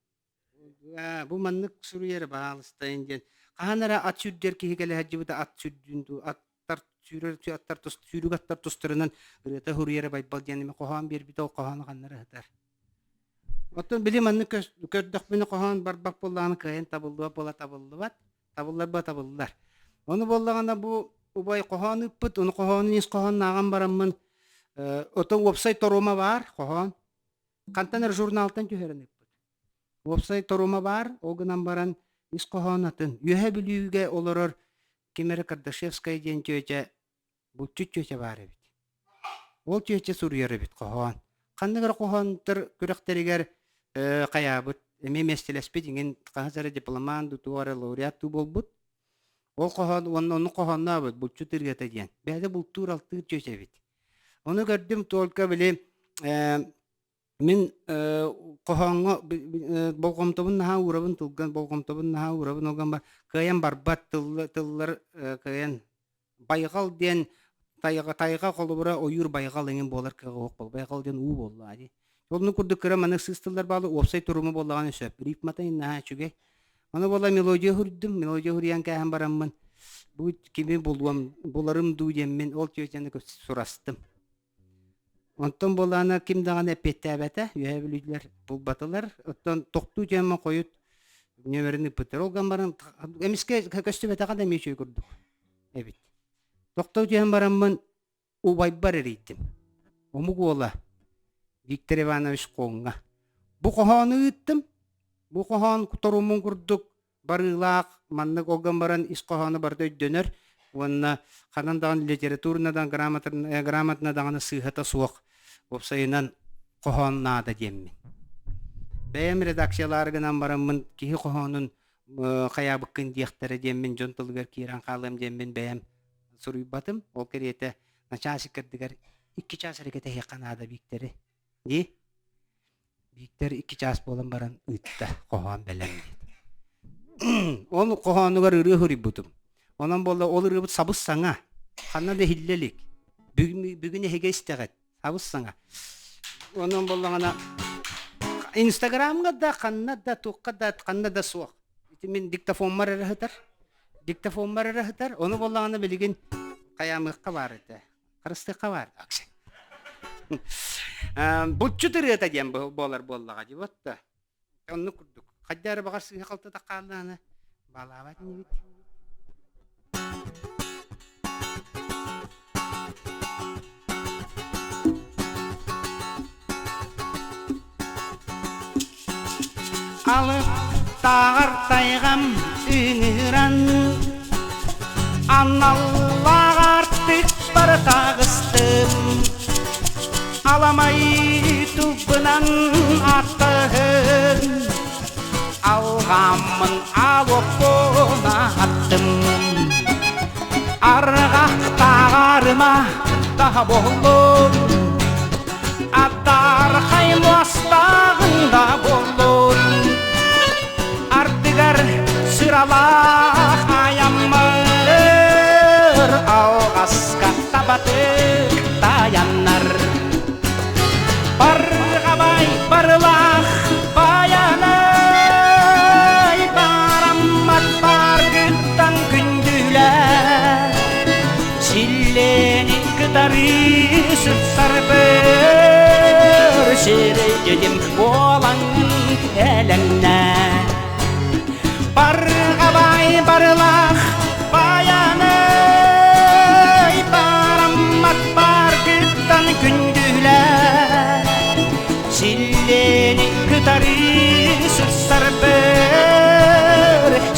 Бу маннык суруйар баалыстайын диэн хаһан эрэ ат сүүрдэр киһи кэлэ сылдьыбыта ат сүүрдүүн дуу аттар сүүрэр аттар тус сүүрүк аттар тустарынан ырыата суруйара Байбал диэн эмэ хоһоон биэрбитэ ол хоһоону ханна эрэ сытар. Оттон били маннык көрдөхпүнэ хоһоон барбах буоллаҕына кыайан табыллыбат буола табыллыбат табыллар ба табыллар. Ону буоллаҕына бу убай хоһоон ыыппыт ону хоһоонун ис хоһоонун ааҕан бараммын оттон уопсай торума баар хоһоон Хантан эрэ журналтан түһэрэн ыыппыт. Уопсай торума баар, ол гынан баран ис хоһоон атын. Үөһэ Бүлүүгэ олорор Ким эрэ Кардашевская диэн чүөчэ, булчут чүөчэ баар эбит. Ол чүөчэ суруйар эбит хоһоон. Ханнык эрэ хоһоонтор күрэхтэригэр хайаабыт, эмиэ миэстэлэспит иҥин хаһыс эрэ дипломант дуу, туох эрэ лауреат дуу буолбут. Ол хоһоон уонна ону хоһооннообут булчут ырыата диэн. Бэйэтэ бултуур-алтыыр чүөчэ эбит. Ону көрдүм только били мин хоһооҥҥо болҕомтобун наһаа уурабын тылган болҕомтобун наһаа уурабын ол гынан кыайан барбат тыллар кыайан байҕал диэн тайҕа тайҕа холобура ойуур байҕал эҥин буолар кыаҕа суох буолла байҕал диэн уу буолла дии оннук курдук кыра маннык сыыс тыллар бааллар уопсай турума буоллаҕына сөп рифмата наһаа үчүгэй ону буолла мелодия суруйдум мелодия суруйан кээһэн бараммын бу кими булуом буларым дуу диэммин ол түөтэни сурастым. Онтон буоллаҕына ким даҕаны эппиэттээбэтэ, Үөһээ Бүлүүлэр булбатылар. Оттон тохтуу түһэммин хойут нүөмэрин ыыппыттар. Ол гынан баран эмискэ көстүбэтэҕэ да эмиэ үчүгэй курдук эбит. Тохтуу түһэн бараммын убайбар эрийдим. Омук уола Виктор Иванович Хоҥҥа. Бу хоһоону ыыттым. Бу хоһоон торумун курдук барыылаах маннык ол гынан баран ис хоһооно барыта өйдөнөр уонна ханан даҕаны литературно да грамотно даҕаны сыыһата суох уопсайынан хоһоон наада диэммин. Бэйэм редакциялаары гынан бараммын киһи хоһоонун хайаабыккын диэхтэрэ диэммин дьон тылыгар киирэн хаалыам диэммин бэйэм суруйбатым. Ол кэриэтэ начаас иккэрдигэр 2 чаас эрэ кэтэһиэххэ наада Бииктэри. Дии. Бииктэр 2 чаас буолан баран ыытта, хоһоон бэлэм диэт. Ол хоһоонугар ырыа суруйбутум. Онон буолла ол ырыабыт сабыс-саҥа. Ханна да иһиллэ илик. Бүгүн, бүгүн эһиги истэҕит. Сабыс-саҥа. Онон буоллаҕына Инстаграмҥа да, ханна да, туохха да, ханна да суох. Ити мин диктофоммар эрэ сытар. Диктофоммар эрэ сытар. Ону буоллаҕына билигин хайаамыахха баар этэ. Харыстыахха баар. Булчут ырыата диэн буолар буоллаҕа дии вот да. Оннук курдук. Хайда эрэ баҕар сыыһа-халты хааллаҕына баалаабат инибит. Алыптааҕар тайҕам ыҥыран, аналлаах аартыкпар таҕыстым. Аламай тылбынан ааттаһын, алҕааммын алуоппун ааттым. Арҕахтааҕарыма таһа буоллун, Аттархай муостааҕын да буоллун, ардыгар сыралаах айаммыр алҕаска табатык таайаннар. Барҕабай барылаах байанай бараммат баргыттан күндүлэр Силлиэни кытары сыпсарбыр сирэйдим буолаҥҥын элэҥнэ. Барҕабай барылаах байанай бараммат баргыттан күндүлэ. Силлиэни кытары сыпсарбыр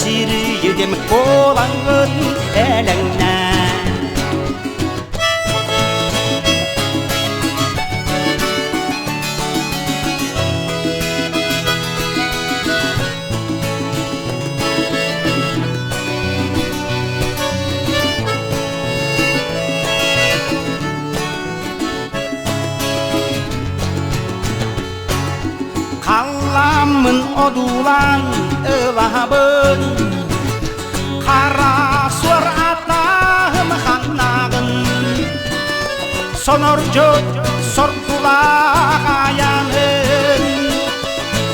сирэйдим буолаҥҥын элэҥнэ. Халламмын одуулаан ылаһабын Хара суор атаһым ханнааҕын Сонордьут соргулаах айаҥын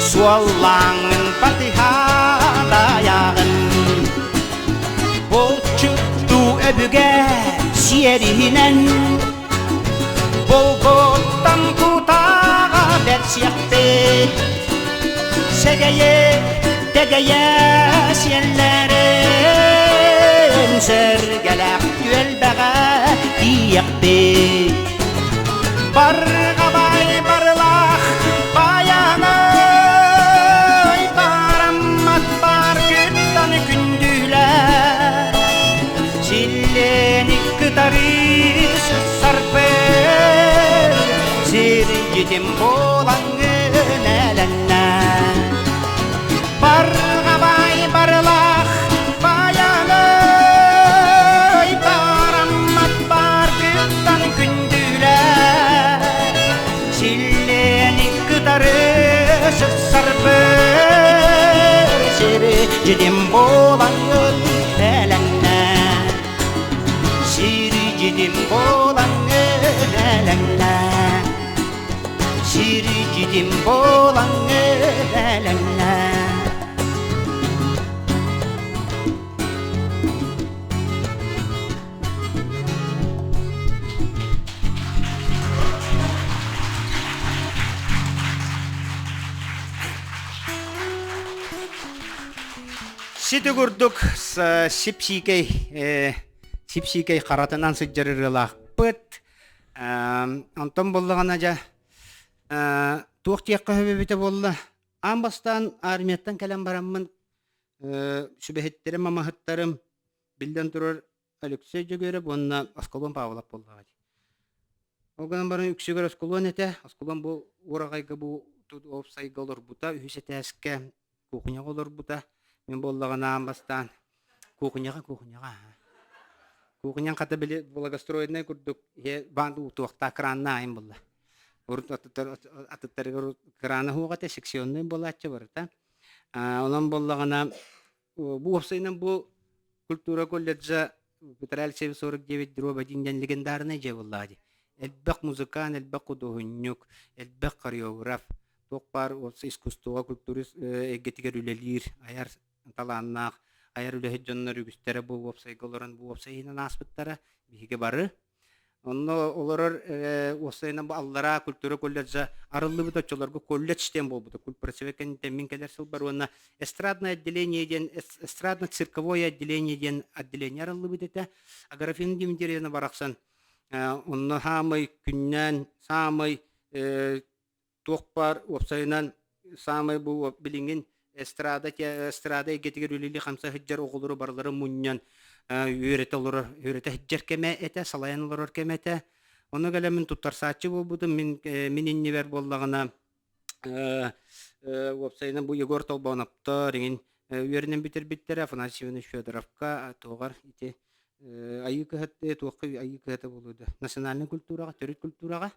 Суоллааҥын батыһа дайаҕын Булчуттуу өбүгэ сиэриһинэн Булгуттан кутааҕа бэрсиэхпит Сэгэйи тэгэйэ сиэллэрин Сэргэлээх түөлбэҕэ тиийэхпит Барҕабай барылаах байанай Бараммат бар күттан күндүлэр. дьитим буолаҥҥын элэҥнэ. Барҕабай барылах баяный бараммат бааргыттан күндүлэ Силлиэни кытары сырсарбыр сири дьитим буолаҥҥын элэҥнэ. Сири дьитим буолаҥҥын элэҥнэ. Сири дьитим буолаҥҥын элэҥнэ. Сити курдук сип-сиикэй сип-сиикэй харатынан сылдьар ырыалаахпыт. Онтон буоллаҕына дьэ туох диэххэ сөп эбитэ буолла. Аан бастаан армияттан кэлэн бараммын сүбэһиттэрим, амаһыттарым биллэн турар Алексей Дьөгүөрэп уонна Осколон Павлов буоллаҕа дии. Ол гынан баран үксүгэр Осколон этэ. Осколон бу уораҕайга бу уопсайга олорбута, үһүс этээскэ кухняҕа олорбута. Мин буоллаҕына аан бастаан кухняҕа, кухняҕа. Кухнян хата били благостроеннай курдук иһэ баан утуохтаах кранна айын булла. Урут атыттарыгар крана суох этэ, секционнай буолааччы барыта. Онон буоллаҕына бу уопсайынан бу культура колледжа Петр Алексеевич 49 дробь один диэн легендарнай дьиэ буоллаҕа дии. Элбэх музыкант, элбэх худуоһунньук, элбэх хореограф, туох баар искусствоҕа, культура эйгэтигэр үлэлиир, айар талааннаах, айар үлэһит дьоннор үгүстэрэ бу уопсайга олорон бу уопсай иһинэн ааспыттара. Биһиги бары Онно олорор уопсайынан бу аллараа культура колледжа арыллыбыт оччолорго колледж диэн буолбута. Культпросвет кэнниттэн мин кэлэр сылбар уонна эстрадное отделение диэн эстрадно-цирковое отделение диэн отделение арыллыбыт этэ. Аграфена Дмитриевна барахсан онно саамай күннээн саамай туох баар уопсайынан саамай бу билиҥин эстрада эстрада эйгэтигэр үлэлии хамса сылдьар оҕолору барыларын мунньан үөрэтэ олорор үөрэтэ сылдьар кэмэ этэ салайан олорор кэмэ этэ ону кэлэммин туттарсааччы буолбутум мин мин иннибэр буоллаҕына уопсайынан бу Егор Толбооноптор иҥин үөрэнэн бүтэрбиттэрэ Афанасий Иванович Федоровка туоҕар ити айыы кыһата туохха айыы кыһата буолуо да национальнай культураҕа төрүт культураҕа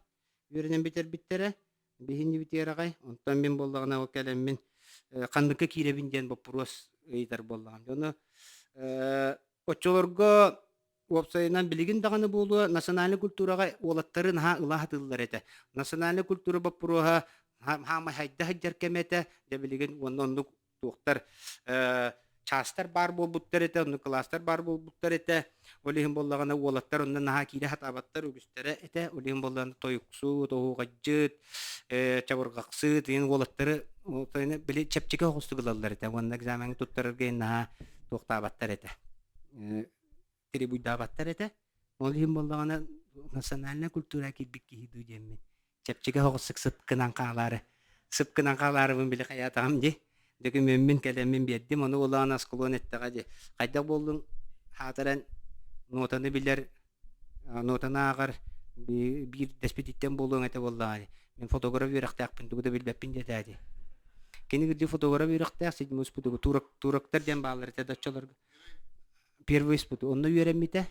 үөрэнэн бүтэрбиттэрэ. Биһинни бүтүөрэҕэй. Онтон мин буоллаҕына ол кэлэммин ханныкка киирэбин диэн боппуруос ыйытар буоллаҕым. Ону оччолорго уопсайынан билигин даҕаны буолуо национальнай культураҕа уолаттары наһаа ыла сатыыллар этэ. Национальнай культура боппуруоһа хаамай хайда сылдьар кэмэ этэ. Дьэ билигин уонна оннук туохтар чаастар баар буолбуттар этэ, онно кылаастар баар буолбуттар этэ. Ол иһин буоллаҕына уолаттар онно наһаа киирэ сатаабаттар үгүстэрэ этэ. Ол иһин буоллаҕына тойуксу, тоһуоҕайдьыт, чабырҕахсыт иһин уолаттары били чэпчэки оҕустук ылаллар этэ. Уонна экзамеҥҥа туттарарга наһаа туохтаабаттар этэ. Требуйдаабаттар этэ. Ол иһин буоллаҕына национальная культура киирбит киһи дуу диэммин чэпчэки соҕус сып гынан хаалаары сып гынан хаалаарыбын били хайаатаҕым дии дөкүмүөммүн кэлэммин биэрдим ону улаан осколуон эттэҕэ дии хайдах буоллуҥ хаатаран нотаны билэр нотаны ааҕар биир дэспититтэн буолуоҥ этэ буоллаҕа дии мин фотограф үөрэхтээхпин тугу да билбэппин диэтээ дии кини кырдьык фотограф үөрэхтээх седьмой спутугу турактар диэн бааллар этэ да оччолорго первый спуту онно үөрэммитэ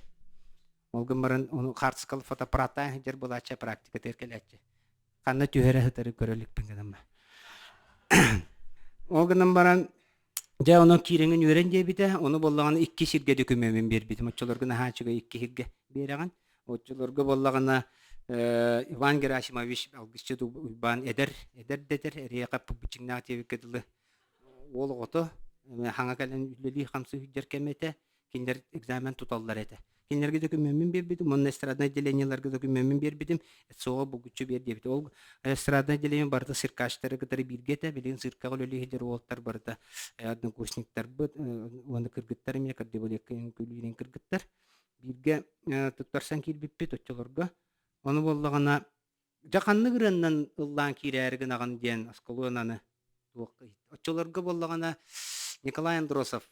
Ол гын баран ону хаартыскалы фотоаппараттаан сылдьар буолааччы практикатыгар кэлээччи. Ханна түһэрэ сытары көрө иликпин гынан Ол гынан баран дьэ онон киирэҥин үөрэн диэбитэ, ону буоллаҕына икки сиргэ дөкүмүөмүн биэрбитим. Оччолорго наһаа үчүгэй икки сиргэ биэрэҕин. Оччолорго буоллаҕына Иван Герасимович Алгысчыт Уйбаан эдэр, эдэр дэтэр, эриэхэ быччыҥнаах диэбиккэ дылы уол оҕото хаҥа кэлэн үлэлии-хамсыы сылдьар кэмэ этэ. Кинилэр экзамен туталлар этэ. Кинилэргэ докумеммун биэрбитим уонна эстраднай отделениеларга докумеммун биэрбитим. СО булгуччу биэр диэбит. Ол эстраднай отделение барыта циркачтары кытары бииргэ этэ. Билигин циркаҕа үлэлии сылдьар уолаттар барыта однокурсниктарбыт уонна кыргыттар эмиэ кардебалетка үҥкүүлүүрүн кыргыттар. Бииргэ туттарсан киирбиппит оччолорго. Ону буоллаҕына Дьэ ханнык ырыаннан ыллаан киирээри гынаҕын диэн осколуонаны туох оччолорго буоллаҕына Николай Андросов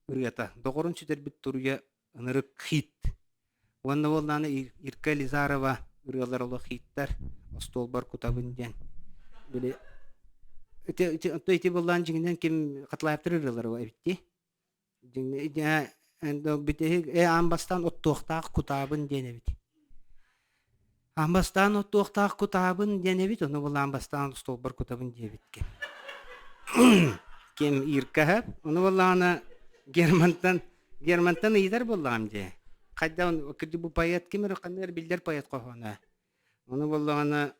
ырыата «Доҕорун сүтэрбит туруйа ынырык хит» уонна буоллаҕына Ирка Елизарова Ырыалар олох хиттар, остуолбар кутабын диэн. Били ити ити онто ити буоллаан дьиҥинэн ким Хатлаевтар ырыалара эбит дии. Бүтэһик аан бастаан оттуохтаах кутаабын диэн эбит. Аан бастаан оттуохтаах кутаабын диэн эбит, ону булаан бастаан остуолбар кутабын диэбит ким. Ким Иркаһа, ону буоллаҕына Германтан Германтан ыйытар буоллаҕым дии. Хайдах кырдьык бу поэт ким эрэ ханна эрэ биллэр поэт хоһооно. Ону буоллаҕына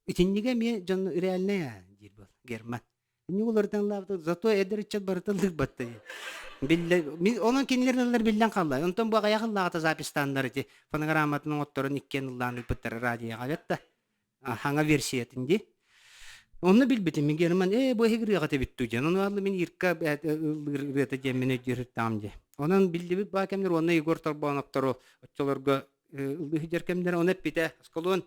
итиннигэ эмиэ дьон реальнай аа диир буол Герман. Инник уларытан ылаабыт, зато эдэр ыччат барыта ыллыырбатта Биллэ, онон кинилэр ыллар биллэн хаалла. Онтон бу аҕыйах ыллааҕыта записьтааннар ити фонограмматын оҥотторон иккиэн ыллаан ыыппыттара радиоҕа эбэт да. Хаҥа версиятын дии. Онно билбитим мин Герман ээ бу эһиги ырыаҕыт эбит дуу диэн. Ону алла мин Ирка ыллыыр ырыата диэн мин өйдүүр ыртаҕым дии. Онон биллибит баа кэмнэр уонна Егор Торбооноптору оччолорго ыллыы сылдьар кэмнэр ону эппитэ. Осколуон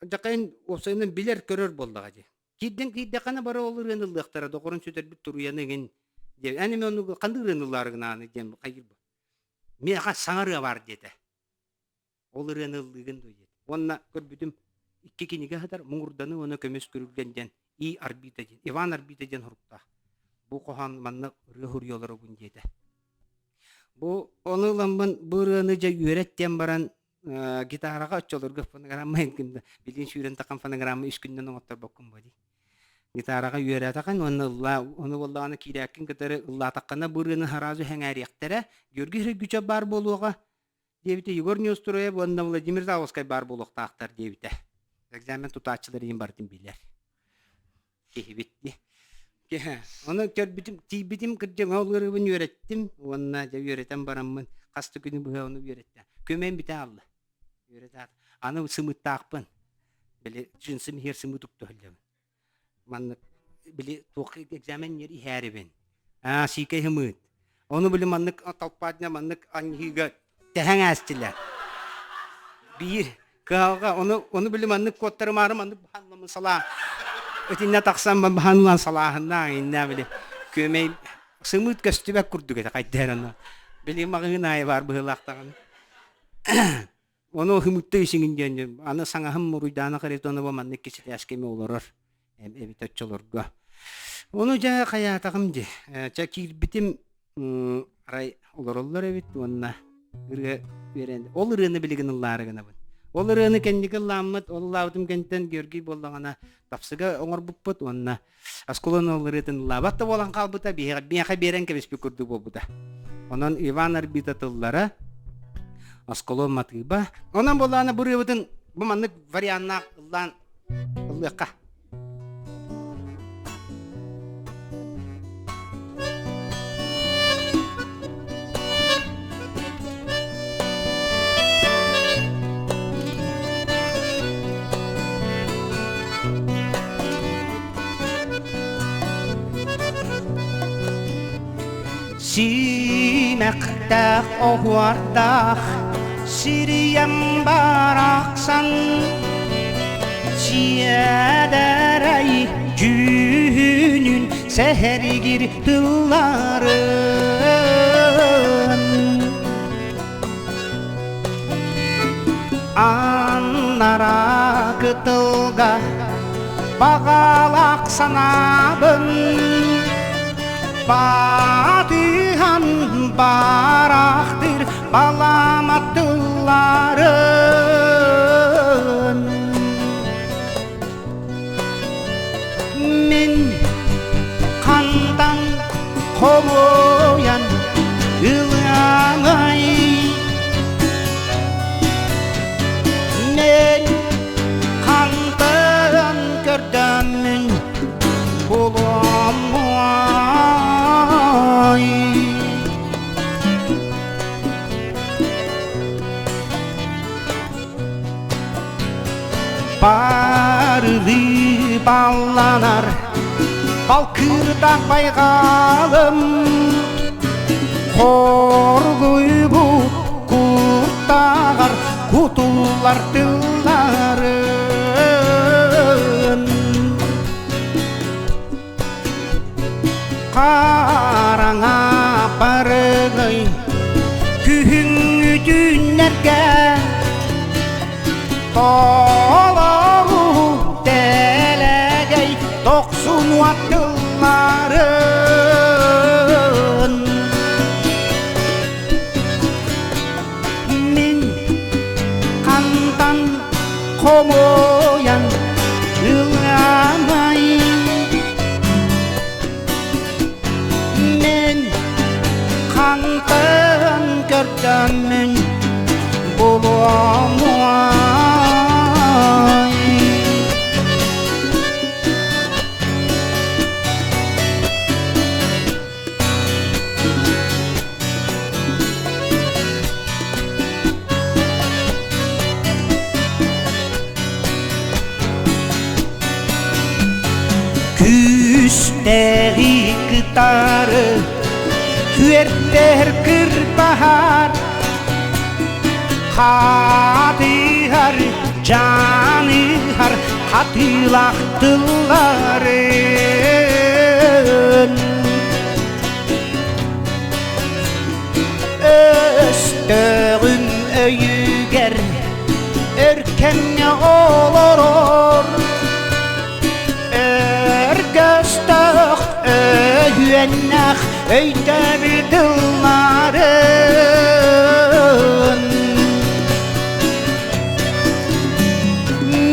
Дьакайын уопсайынан билэр-көрөр буоллаҕа дии. Киирдин киирдэххинэ бары ол ырыаны ыллыахтара, доҕорун сүтэрбит туруйаны эҥин диэн. Эн эмиэ ону ханнык ырыаны ыллаары гынааны диэн хайыыр бу. Миэхэ саҥа ырыа баар диэтэ. Ол ырыаны ыллыыгын дуо диэтэ. Уонна көрбүтүм икки кинигэ сытар Муҥурданы уонна Көмүс күрүлгэн диэн И Арбита диэн Иван Арбита диэн суруктаах. Бу хоһоон манна ырыа суруйаллар диэтэ. Бу ону ыламмын бу ырыаны дьэ үөрэт диэн баран гитараҕа оччолорго фонограмма билигин сүүрэн тахан фонограмма үс күнүнэн оҥотторбоккун буо дии. Гитараҕа үөрээтэҕин уонна ыллаа ону буоллаҕына киирээккин кытары ыллаатаххына бу ырыаны сразу сэҥээриэхтэрэ Георгий Сергучев баар буолуоҕа диэбитэ Егор Неустроев уонна Владимир Заводскай баар буолуохтаахтар диэбитэ. Экзамен тутааччылар иһин барытын билэр киһибит дии. Ону көрбүтүм, тиийбитим кырдьык ол ыарыыбын үөрэттим уонна дьэ үөрэтэн бараммын хас да күнү быһа ону үөрэттэ. Көмөйүм бүтэ хаалла. Үөрэтэ Аны сымыыттаахпын. Били джинсым иһэр сымыыт уктуһаллабын. Маннык били туох экзамен ньэр иһээрибин. Аа сиикэй сымыыт. Ону били маннык толпаатына маннык анньыһыыга тэһэҥ ээстилэр. Биир кыһалҕа ону ону били маннык куоттарымаары маннык баһанламын салаа итиннэ тахсан баһанлан салааһыннаах иннэ били күөмэй сымыыт көстүбэт курдук этэ хайдах ону били маҕаһыын аайы баар быһыылаах даҕаны ону хымытта исиҥин диэн аны саҥаһым Муруйдаана Харитонова маннык киситээскэ эмиэ олорор эбит оччолорго ону дьэ хайаатаҕым дии чэ киирбитим арай олороллор эбит уонна ырыа үөрэн ол ырыаны билигин ыллаары гынабын ол ырыаны кэнники ыллааммыт ол ыллаабытым кэнниттэн Георгий буоллаҕына тапсыга оҥорбуппут уонна оскуоланы ол ырыатын ыллаабат да буолан хаалбыта биһиэхэ биэрэн кэбиспит курдук буолбута онон Иван Арбита тыллара осколо матыыба онон буоллаҕына бу ырыабытын бу маннык варианнаах ыллаан ыллыахха Сиимэхтээх оһуордаах сириэм барахсан Сиэдэрэй дьүһүнүн сэһэргир тылларын Аннара кытылга баҕалаах санаабын Батыһан барахтыр балама тылларын Мин хантан хомуйан ылыаҥай Мен хантан көрдөммүн булуомуай Барылыы балланар балкыырдаах байҕалым Хоргуйбут куртаҕар кутуллар тылларын Хараҥа барыгый күһүҥҥү түүннэргэ. Толору дэлэгэй дохсун тылларын Мин хантан хомуйан ылыамай Мин хантан көрдөммүн булуомуай. Күүстэҕи кытары күөртэр кырбаһар Хатыһар дьаныһар хатыылаах тылларын Өстөөҕүм өйүгэр өр кэмҥэ олорор Өргөстөөх өһүөннээх өйдөбүл тылларын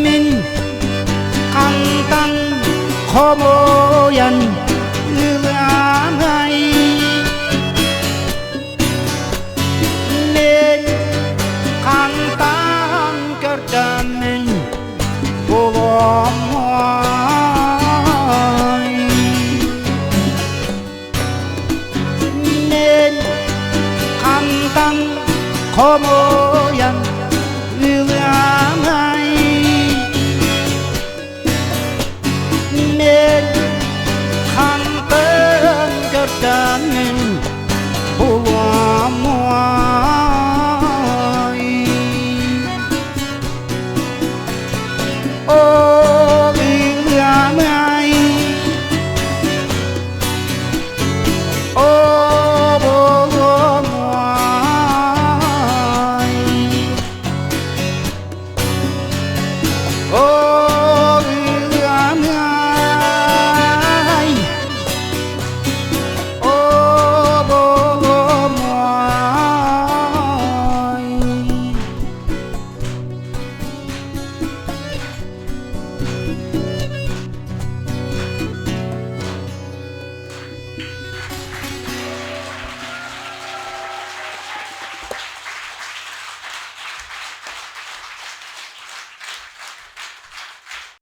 Мин хантан хомуйан ылыамай Мин хантан көрдөммүн булуомуай Мин хантан хомуйан